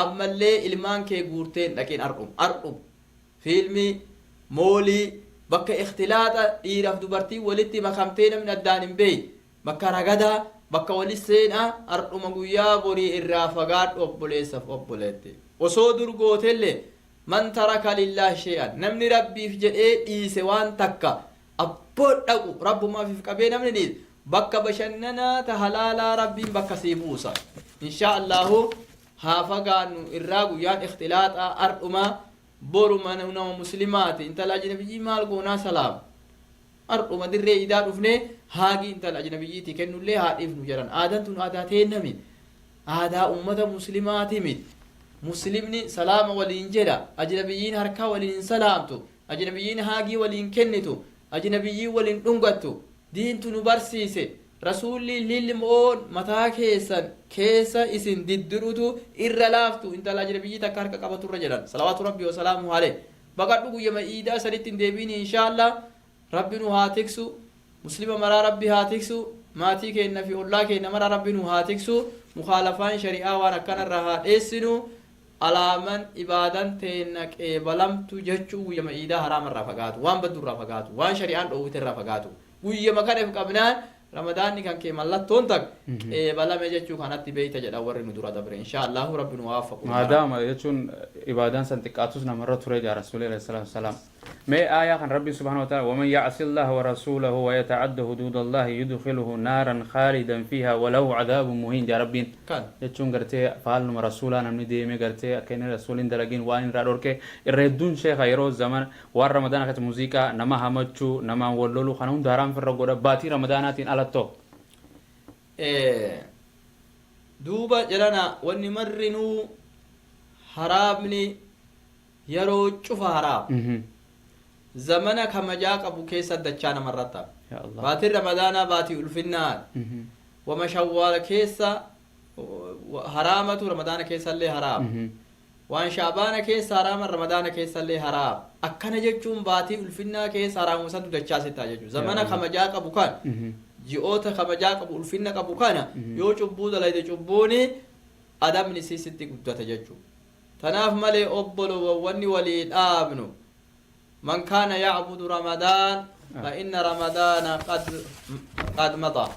ammallee ilmaan kee guurtee hin dhaqin. Har'uma, har'uma fiilmii moolii bakka ikhtilaaxa dhiiraaf dubartii walitti makamtee namni addaan hin beeyne, bakka ragadaa, bakka wali seenaa, har'uma guyyaa borii irraa fagaadhu, obboleessaaf obboleetti. Osoo dur gootellee, man taraka lillaahi shay'an, namni rabbiif jedhee dhiise waan takka abboo dhaqu rabbumaaf qabee namni dhiise bakka bashannanaa ta halaalaa rabbiin bakka sii buusa, inshaa Allahu. Haa fagaannu irraa. Guyyaan ikhtilaaxaa har'uma, boruma nama muslimaati. Intala ajnabiyyii maal goonaa salaam? Har'uma dirree idaa dhufnee haagii intala ajnabiyyiitii kennullee haa dhiifnu jedhan. Aadaan tun aadaa teennami, aadaa ummata muslimaati miti. Muslimni salaama waliin jedha. Ajnabiyyiin harkaa waliin hin salaamtu, ajnabiyyiin haagii waliin kennitu, ajnabiyyiin waliin dhungattu. Diintu nu barsiise. Rasuulli lilmoon mataa keessan keessa isin diddirutu irra laaftu intala ajnabiyyii takka harka qabaturra jedhan, salawaatu rabbi wasalaamu alayh. Baqadhu, guyyama iidaa sanitti hin deebiin, inshaa Allah. Rabbi nu haa tiksu, muslima maraa rabbi haa tiksu, maatii keenna fi ollaa keenna maraa rabbi nu haa tiksu. Mukaalafaan shari'aa waan akkanarraa haa dheessinu. Alaaman ibaadan teenna qeebalamtu jechuu guyyama iidaa haraamarraa fagaatu, waan baddurraa fagaatu, waan shari'aan dhoowwiterraa fagaatu. Guyyama kana if qabnaan ramadaanni kan kee mallattoon tak qeebalame jechuu kanatti beeyta jedha warri nu dura dabre. Inshaa Allahu rabbi nu waafaqu. Maadaama jechuun ibaadaan san xiqqaatus namarra ture jaa rasuuli alayhi salaatu wasalaam. Mee aayaa kan rabbiin subhaanahu wa ta'ala: waman yacsi allaha wa rasuulahu wa yatacadda huduuda allahi yudkhiluhu naaran khaalidan fiiha walahu cadaabun muhiin jaa rabbiin. Kan jechuun gartee faalnuma rasuulaa namni deeme gartee akka inni rasuuliin dalagin waan irraa dhorke irra hedduun sheekha yeroo zaman waan ramadaana keessatti muuziqaa, nama hamachuu, namaan wal loluu, kana hunda haraam firra godha baatii ramadaanaatiin alattoo. Duuba jedhana, wanni marrinuu haraamni yeroo cufa haraam zamana kamajaa qabu keessa dachaa namarratti hafa. Ya Allah. Baatiin ramadaanaa baatii ulfinnaa wama shawwaala keessa haraamatu ramadaana keessallee haraama, waan shaabaana keessa haraama ramadaana keessallee haraama. Akkana jechuun baatii ulfinnaa keessa haraamuma santu dachaa sittaa jechuudha. Zamana Allah. Kamajaa qabu kan ji'oota kabajaa qabu, ulfinna qabu kana yoo cubbuu dalayde cubbuuni adabni si sitti guddata jechuudha. Tanaaf malee obbolowwan, wanni walii dhaabnu, man kaana yacbudu ramadaan fa inna ramadaana qad mada.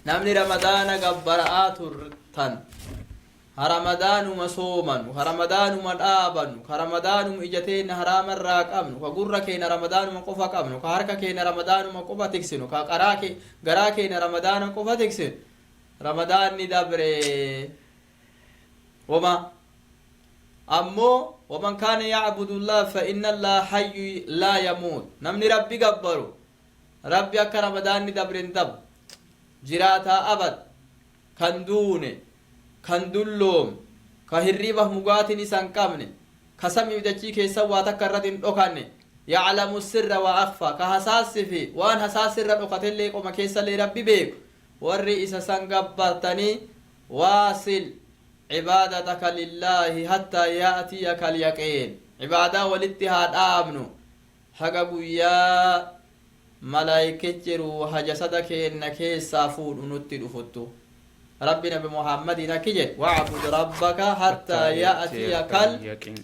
Namni ramadaana gabbara'aa turtan Ha Ramadaanuma soomanu, ka Ramadaanuma dhaabannu, ka Ramadaanuma ija teenna haraamarraa qabnu, ka gurra keenya Ramadaanuma qofa qabnu, ka harka keenya Ramadaanuma qofa tiksinu, ka garaa keenya Ramadaana qofa tiksinu. Ramadaanni dabre wama ammoo waman kaana yacbudu llah fa inna allaha hayyu laa yamuut. Namni Rabbi gabbaru, Rabbi akka Ramadaanni dabre hin dabu, jiraataa abad, kan duune, kan dulloome, ka hirriba mugaatiin isa hin qabne, ka samiif dachii keessa waa takka irratti hin dhokanne, yaclamu sirra wa akfa, ka hasaassi fi waan hasaassi irra dhokatellee qoma keessallee Rabbi beeku. Warri isa san gabbartanii, waasil cibaadataka lillaahi hattaa yaatiyaka alyaqiin. Cibaadaa walitti haa dhaabnu haga guyyaa malaayikichi ruuha jasada keenna keessaa fuudhu nutti dhufuttu. Rabbi Nabi Muhammadiin akki jedhe: wacbud rabbaka hattaa yaatiyakal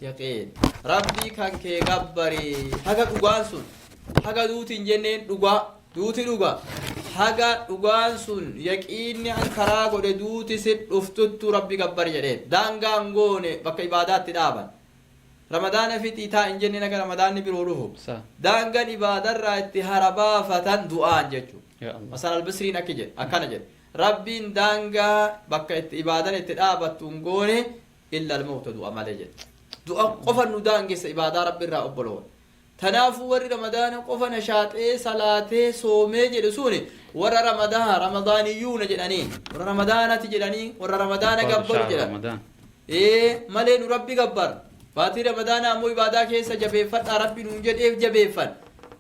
yaqiin. Rabbii kan kee gabbari haga dhugaan sun, haga duuti hin jenneen, dhugaa duuti dhuga, haga dhugaan sun, yaqiinni an karaa godhe, duuti sit dhuftuttu Rabbi gabbari jedheen. Daangaan goone bakka ibaadaatti dhaaban. Ramadaana fixii taa hin jenneen, haga Ramadaanni biroo dhufu. Daangaan ibaadarraa itti hara baafatan du'aan jechu. Ya Allah. Hasan Albisriin akki jedhe, akkana jedhe: Rabbiin daangaa bakka itti ibaadan itti dhaabattu hin goone, illa almawta, du'a malee jedhe. Du'a qofa nu daangessa ibaadaa Rabbi irraa, obbolowan. Tanaafuu warri Ramadaana qofa nashaaxee salaatee soomee jedhu suni warra Ramadaaniyyuuna jedhanii, warra Ramadaanati jedhanii, warra Ramadaana gabbaru jedhan. Ramadaan. Ee, malee nu Rabbi gabbar. Baatii Ramadaana ammoo ibaadaa keessa jabeeffadhaa Rabbi nuun jedheef jabeeffan.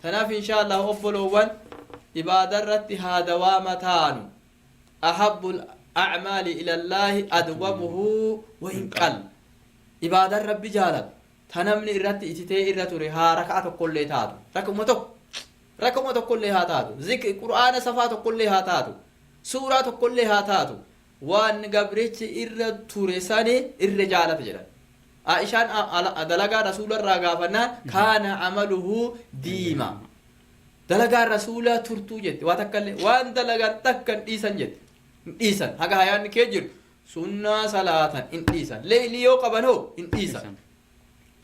Tanaaf insha Allah, obboloowwan, ibaadaa irratti haa dawaama taanu. Ahabbul a'maali ilallaahi adwamuhu wa in qal. Ibaadaan Rabbi jaalatu ta namni irratti ititee irra ture, haa raka'a tokkollee taatu, raka'uma tokko, raka'uma tokkollee haa taatu, zikri Qur'aana safaa tokkollee haa taatu, suuraa tokkollee haa taatu, waan gabrichi irra ture sani irra jaalata jedhan. Aishaan dalagaa Rasuula irraa gaafannaan, kaana amaluhu diima, dalagaan Rasuulaa turtuu jette. Waa takkallee waan dalagan takka hin dhiisan jette. Hin dhiisan, haga hayaanni kee jiru sunnaa salaatan hin dhiisan. Leeylii yoo qaban hoo hin dhiisan.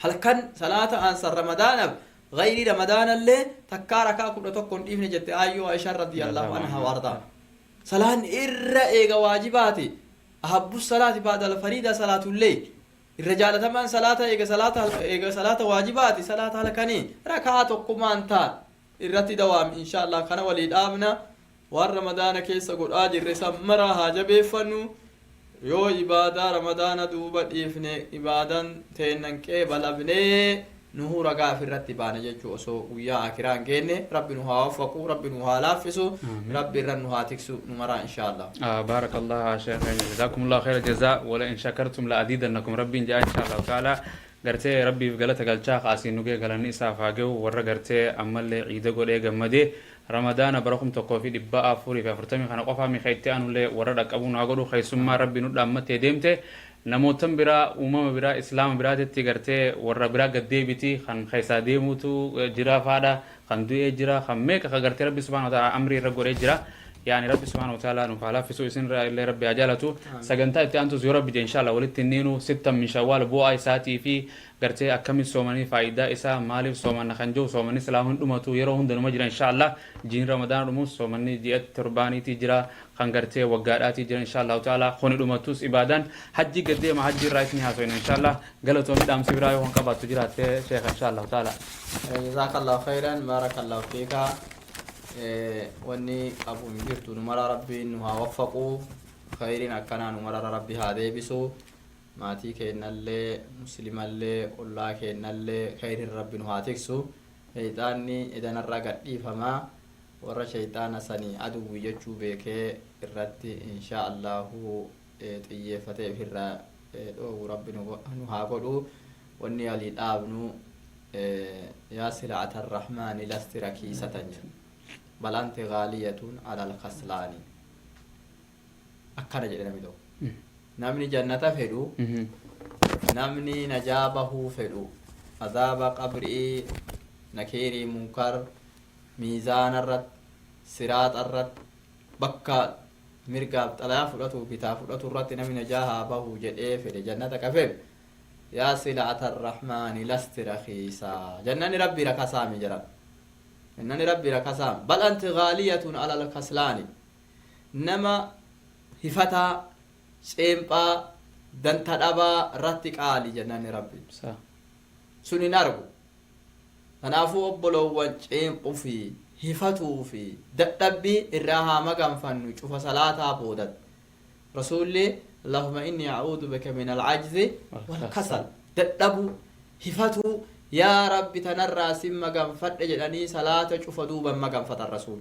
Halkan salaata aansan Ramadaanaaf gayrii Ramadaanallee takkaa rakaa 11 hin dhiifne jette aayyoo Aishaan radiyallahu anha wa ardaa. Salaan irra eega waajibaati, ahabbu salaati ba'da alfariida salaatullee, irra jaalatamaan salaata eega salaata waajibaati salaata halkanii rakaa tokkumaan taan irratti dawaami. Insha Allah kana walii dhaabna. Waan Ramadaana keessa godhaa jirre san maraa haa jabeeffannu. Yoo ibaadaa Ramadaana duuba dhiifne, ibaadan teennan qeebalamnee, nuhuu ragaa ofirratti baana jechuu osoo guyyaa akiraa hin geenne. Rabbi nu haa waffaqu, Rabbi nu haa laaffisu. Amiin. Rabbi irra nu haa tiksu nu maraa, insha Allah. آه، بارك الله شيخ، جزاكم الله خير الجزاء، ولئن شكرتم لأزيدنكم. ربي جاء إن شاء الله تعالى gartee Rabbiif galata galchaa kaasiin nugee galanni isaaf haa ga'u. Warra gartee ammallee ciida godhee gammadee Ramadaana bara 1440 kana qofaa miika itti aanullee warra dhaqqabuu naa godhu. Keessummaa Rabbi nu dhaammattee deemte, namootan biraa, uumama biraa, Islaama biraatitti gartee warra biraa gaddeebiti kan keessaa deemuutu jira faadha, kan du'ee jira, kan meeqa ka gartee Rabbi subhaanahu wa ta'ala amrii irra godhee jira. Yaani Rabbi subhaanahu wa ta'ala nuuf haa laaffisu, isin irraa illee Rabbi haa jaalatu. Sagantaa itti aantus yoo Rabbi je, inshallah, walitti hinniinu. Sittan min Shawwaal bu'aa isaatii fi gartee akkamiin soomanii, faayidaa isaa, maaliif soomanna kan jiru. Soomanni silaa hin dhumatu, yeroo hunda numa jira, inshallah. Jiin Ramadaana dhumus soomanni ji'a torbaaniitii jira, kan gartee waggaadhaatii jira, inshallah ta'ala. Kuni dhumatus ibaadaan hajji gaddeema, hajji irraa isni haasoyna, inshallah. Galatoomii. Dhaamsi biraa yoo kan qabaattu jiraatte, sheekha, inshallah ta'ala. Jazakallahu khairan, barakallahu fiika. Wanni qabu hin jirtu. Nu mara Rabbiin nu haa waffaqu, khayriin akkanaa nu marara Rabbi haa deebisu. Maatii keennallee, muslimallee, ollaa keennallee khayriin Rabbi nu haa tiksu. Sheyxaanni edanarraa gadhiifamaa, warra sheyxaana sanii aduwwi jechuu beekee irratti insha Allahu xiyyeeffatee ifirraa dhoowwu Rabbi nu haa godhu. Wanni alii dhaabnu, yaa silacata arrahmaani lasti rakiisatan jedhu, bal anti gaaliyatun ala alkaslaani, akkana jedhe namni tokko. Namni jannata fedhu, namni najaa bahuu fedhu, azaaba qabri'ii, nakiirii, munkar, miizaana irratti, siraaxa irratti, bakka Mirgaaf xalayaa fudhatu bitaa fudhatu irratti namni najaa haa bahu jedhee fedhe, jannata ka fedhe, yaa silacata arrahmaani lasti rakiisaa, jannanni rabbii rakasaami jedhan, jannanni rabbii rakasaami. Bal anti gaaliyatun ala alkaslaani, nama hifataa, ceemphaa, danta dhabaa irratti qaali jannanni rabbi. Sun hin argu. Kanaafuu obboloowwan, ceemphuu fi hifatuu fi dadhabbii irraa haa maganfannu. Cufa salaataa boodat rasuulli "Allahumma inni a'uudhu bika min al'ajzi wal kasal", dadhabuu, hifatuu, yaa rabbi tanarraa sin maganfadhe jedhanii salaata cufa duuban maganfatan rasuul.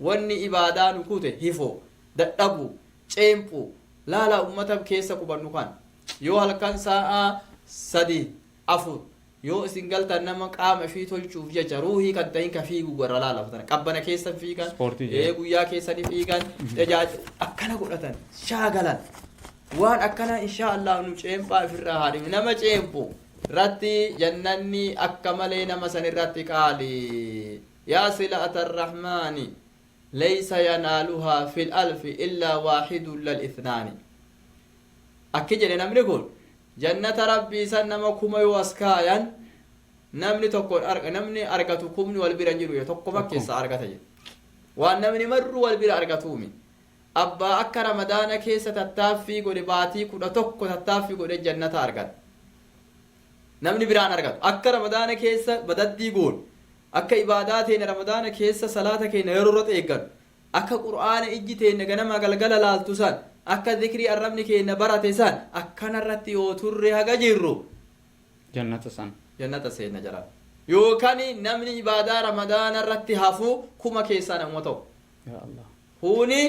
Wanni ibaadaa nu kute hifoo, dadhabuu, ceemphuu. Laala, ummata keessa qubannu kan yoo halkan sa'a 3, 4 yoo isin galtan, nama qaama ifii tolchuuf jecha ruuhii kan ta'in ka fiigu garra laalafatan, qabbana keessa fiigan. Ispoortii ee jedhu. Guyyaa keessanii fiigan, tajaajila akkana godhatan, shaagalan, waan akkana. Insha Allah nu ceemphaa ifirraa haa dhibnu. Nama ceemphu irratti jannanni akka malee nama san irratti qaali. Yaa sila'ata arrahmaani laysa yanaaluhaa fil alfi illaa waaxidun lal ithnaani. Akki jedhe namni kun, jannata rabbii san nama 1000 yoo as kaayan, namni tokko namni argatu kumni wal bira hin jiru jedhe. Tokkoma Tokko. Keessaa argata jedhe. Waan namni marru wal bira argatuumi. Abbaa akka ramadaana keessa tattaaffii godhe, baatii 11 tattaaffii godhe, jannata argata. Namni biraan argatu akka ramadaana keessa badaddii goonu, akka ibaadaa teenya ramadaana keessa salaata keenya yeroo irratti eeggannu, akka qur'aana ijji teenya ganama galgala laaltu san, akka zikrii arrabni keenya barate san, akkanarratti yoo turre haga jirru jannata san jannata seenna jedhan. Yookaan namni ibaadaa ramadaana irratti hafu 1000 keessaa nama ta'u Yaa Allah. Kuni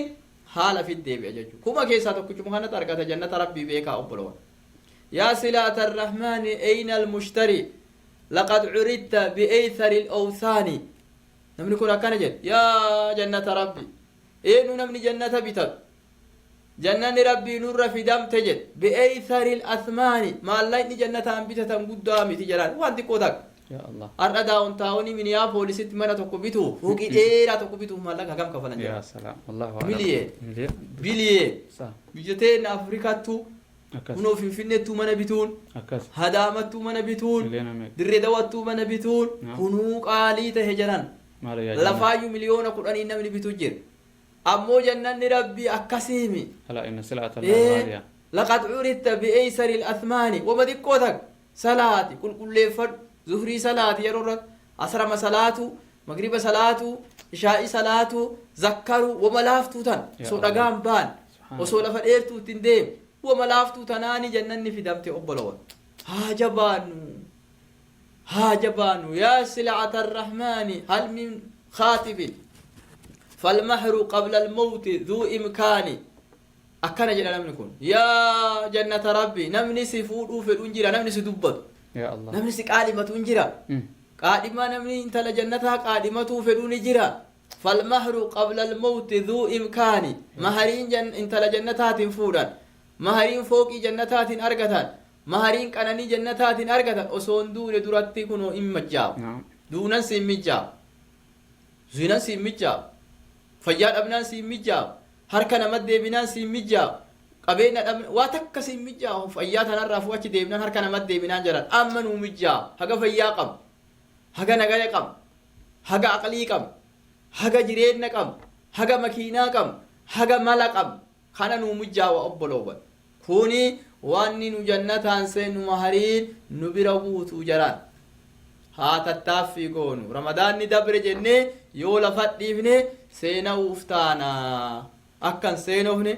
haala fit deebi'a jechuudha. 1000 keessaa tokkichuma kanatti argata jannata rabbii. Beekaa obbolowan. Yaa silaata arrahmaani ayna almushtari laqad curidta bi'aythari alawthaani. Namni kun akkana jedhe: yaa jannata rabbi, eenyu namni jannata bitatu? Jannanni rabbii nurra fidamte jedhe. Bi'aythari alathmaani, maallaqni jannataan bitatan guddaa miti jedhaan, waan xiqqoo takka. Yaa Allah. Har'a downtownii Minneapolisitti mana tokko bituuf, fooqii dheeraa tokko bituuf maallaqa hagam kafalan Yaa jedhan? salaam. Allahu a'lam. Miliyoon. Miliyoon. Biliyoon. Biyya teenya Afrikaattuu kunoo Finfinnettuu mana bituun, Hadaamattuu mana bituun, Miliyoona meeqa? Dirree Dawattuu mana bituun kunuu qaalii tahe jedhan. Maalo yaa jannata. Lafaayyuu miliyoona 10n namni bitu jira. Ammoo jannanni rabbii akkasiimi. Alaa inna sil'ata Allahi ghaaliya. Laqad curidta bi'eysari al-athmaani, wama xiqqoo takka. Salaati qulqulleeffadhu, zuhrii salaati yeroo irratti, asrama salaatu, magriba salaatu, ishaa'ii salaatu, zakkaru, wama laaftuu tan Yaa osoo Allah. dhagaan baan Subhaanallah. osoo lafa dheertuu ittiin deemu, wama laaftuu tanaani jannanni fidamte. Obbolowan, haa jabaannu, haa jabaannu. Yaa silacata arrahmaani hal min khaatibin falmahru qabla almawti dhuu imkaani. Akkana jedha namni kun: yaa jannata rabbi, namni si fuudhuu fedhu hin jira, namni si dubbatu, Yaa Allah. namni si qaadhimatu hin jira. Qaadhimaa, namni intala jannataa qaadhimatuu fedhu ni jira. Falmahru qabla almawti dhuu imkaani, mahariin intala jannataatiin fuudhan, mahariin fooqii jannataatiin argatan, mahariin qananii jannataatiin argatan osoo hin duune duratti kunoo hin majjaabu. Duunan si hin mijjaabu, zinan si hin mijjaabu, fayyaa dhabnaan si hin mijjaabu, harka nama deebinaan si hin mijjaabu, qabeenya dhabna waa takka si hin mijjaabu. Fayyaa tanarraa fu'achi deebinaan, harka nama deebinaan jedhan. Amma nuu mijjaabu haga fayyaa qabu, haga nagaya qabu, haga aqlii qabu, haga jireenya qabu, haga makiinaa qabu, haga mala qabu kana nuu mijjaawa. Obboloowwan, kuni wanni nu jannataan seennu mahariin nu bira guutuu jalaan haa tattaaffii goonu. Ramadaanni dabre jennee yoo lafa dhiifne seena'uuf taana. Akkan seenofne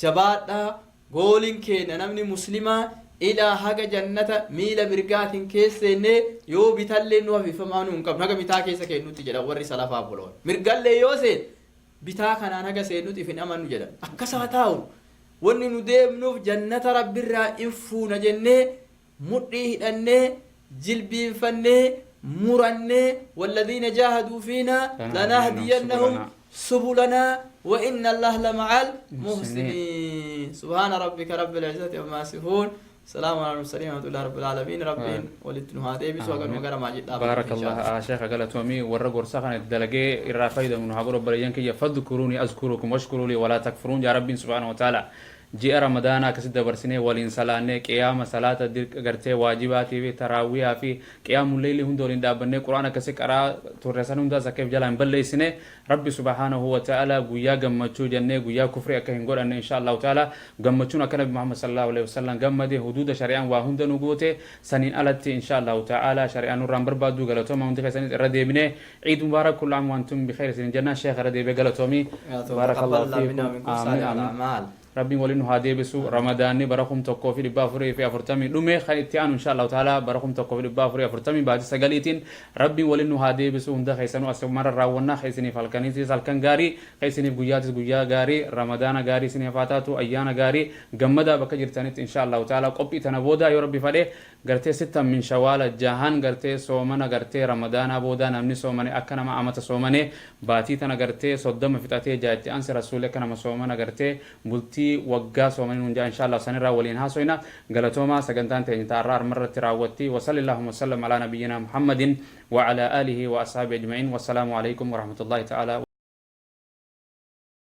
jabaadhaa. Gooliin keenya namni muslimaa ilaa haga jannata miila mirgaatiin keesseenne yoo bitallee nu hafifamaa nu hin qabnu, haga bitaa keessa kennutti jedha warri salafaa. Boloon mirgallee yoo seen bitaa kanaan haga seennutti if hin amannu jedhan. Akkasaa taa'u, wanni nu deemnuuf jannata rabbirraa in fuuna jennee mudhii hidhannee, jilbiinfannee, murannee. Walladhiina jaahaduu fiinaa lanahdiyannahum subulanaa wa inna allaha lama'al muhsiniin. Subhaana rabbika rabbil izzati ammaa yasifuun. Salaamu ala mursaliin alhamdulillahi rabbil aalamiin. Rabbiin walitti nu haa deebisu haganuma gara maajii بارك dhaabbatu الله insha آه شيخ قالتومي ورا قرصا كان دلقي الرافيد من هاغرو بريان كي فذكروني اذكركم واشكروا لي ولا تكفرون يا رب سبحانه وتعالى. جاء رمضان كسد برسنه ولين صلاه قيام صلاه غرتي واجباتي في تراويح في قيام الليل هندولين دابنه قران كسي قرا تورسان هندا سكيف جلان بليسنه ربي سبحانه وتعالى غيا غمچو جنه غيا كفر اكا هنغور ان شاء الله تعالى غمچون اكا نبي محمد صلى الله عليه وسلم غمده حدود شريعه وهند نغوته سنين التي ان شاء الله تعالى شريعه نوران بربادو غلطوما هند خسنين رديبنه. عيد مبارك، كل عام وانتم بخير. سنين جنة شيخ رديبه غلطومي. بارك الله فيكم. آمين آمين. Rabbiin waliin nu haa deebisu. Ramadaanni bara 1440 dhume, kan itti aanu insha allahu taala bara 1440 baatii 9tiin rabbiin waliin nu haa deebisu. Hunda keessanuu as mara raawwannaa keessiniif halkaniitis halkan gaarii, keessiniif guyyaatis guyyaa gaarii, ramadaana gaarii isiniif haa taatu, ayyaana gaarii gammadaa bakka jirtanitti insha allahu taala. Qophii tana booda yoo rabbi fadhe gartee sittan min shawaala jahan gartee soomana gartee ramadaanaa booda namni soomane akka nama amata soomane, baatii tana gartee 30 fixatee jaatti ansi rasuulli akka nama soomana gartee bultii waggaa soomanii nun jaa insha Allah sanirraa waliin haasoyna. Galatoomaa. Sagantaan teenya taarraa armarratti raawwatti. وصل اللهم وسلم على نبينا محمد وعلى آله وأصحابه أجمعين، والسلام عليكم ورحمة الله تعالى.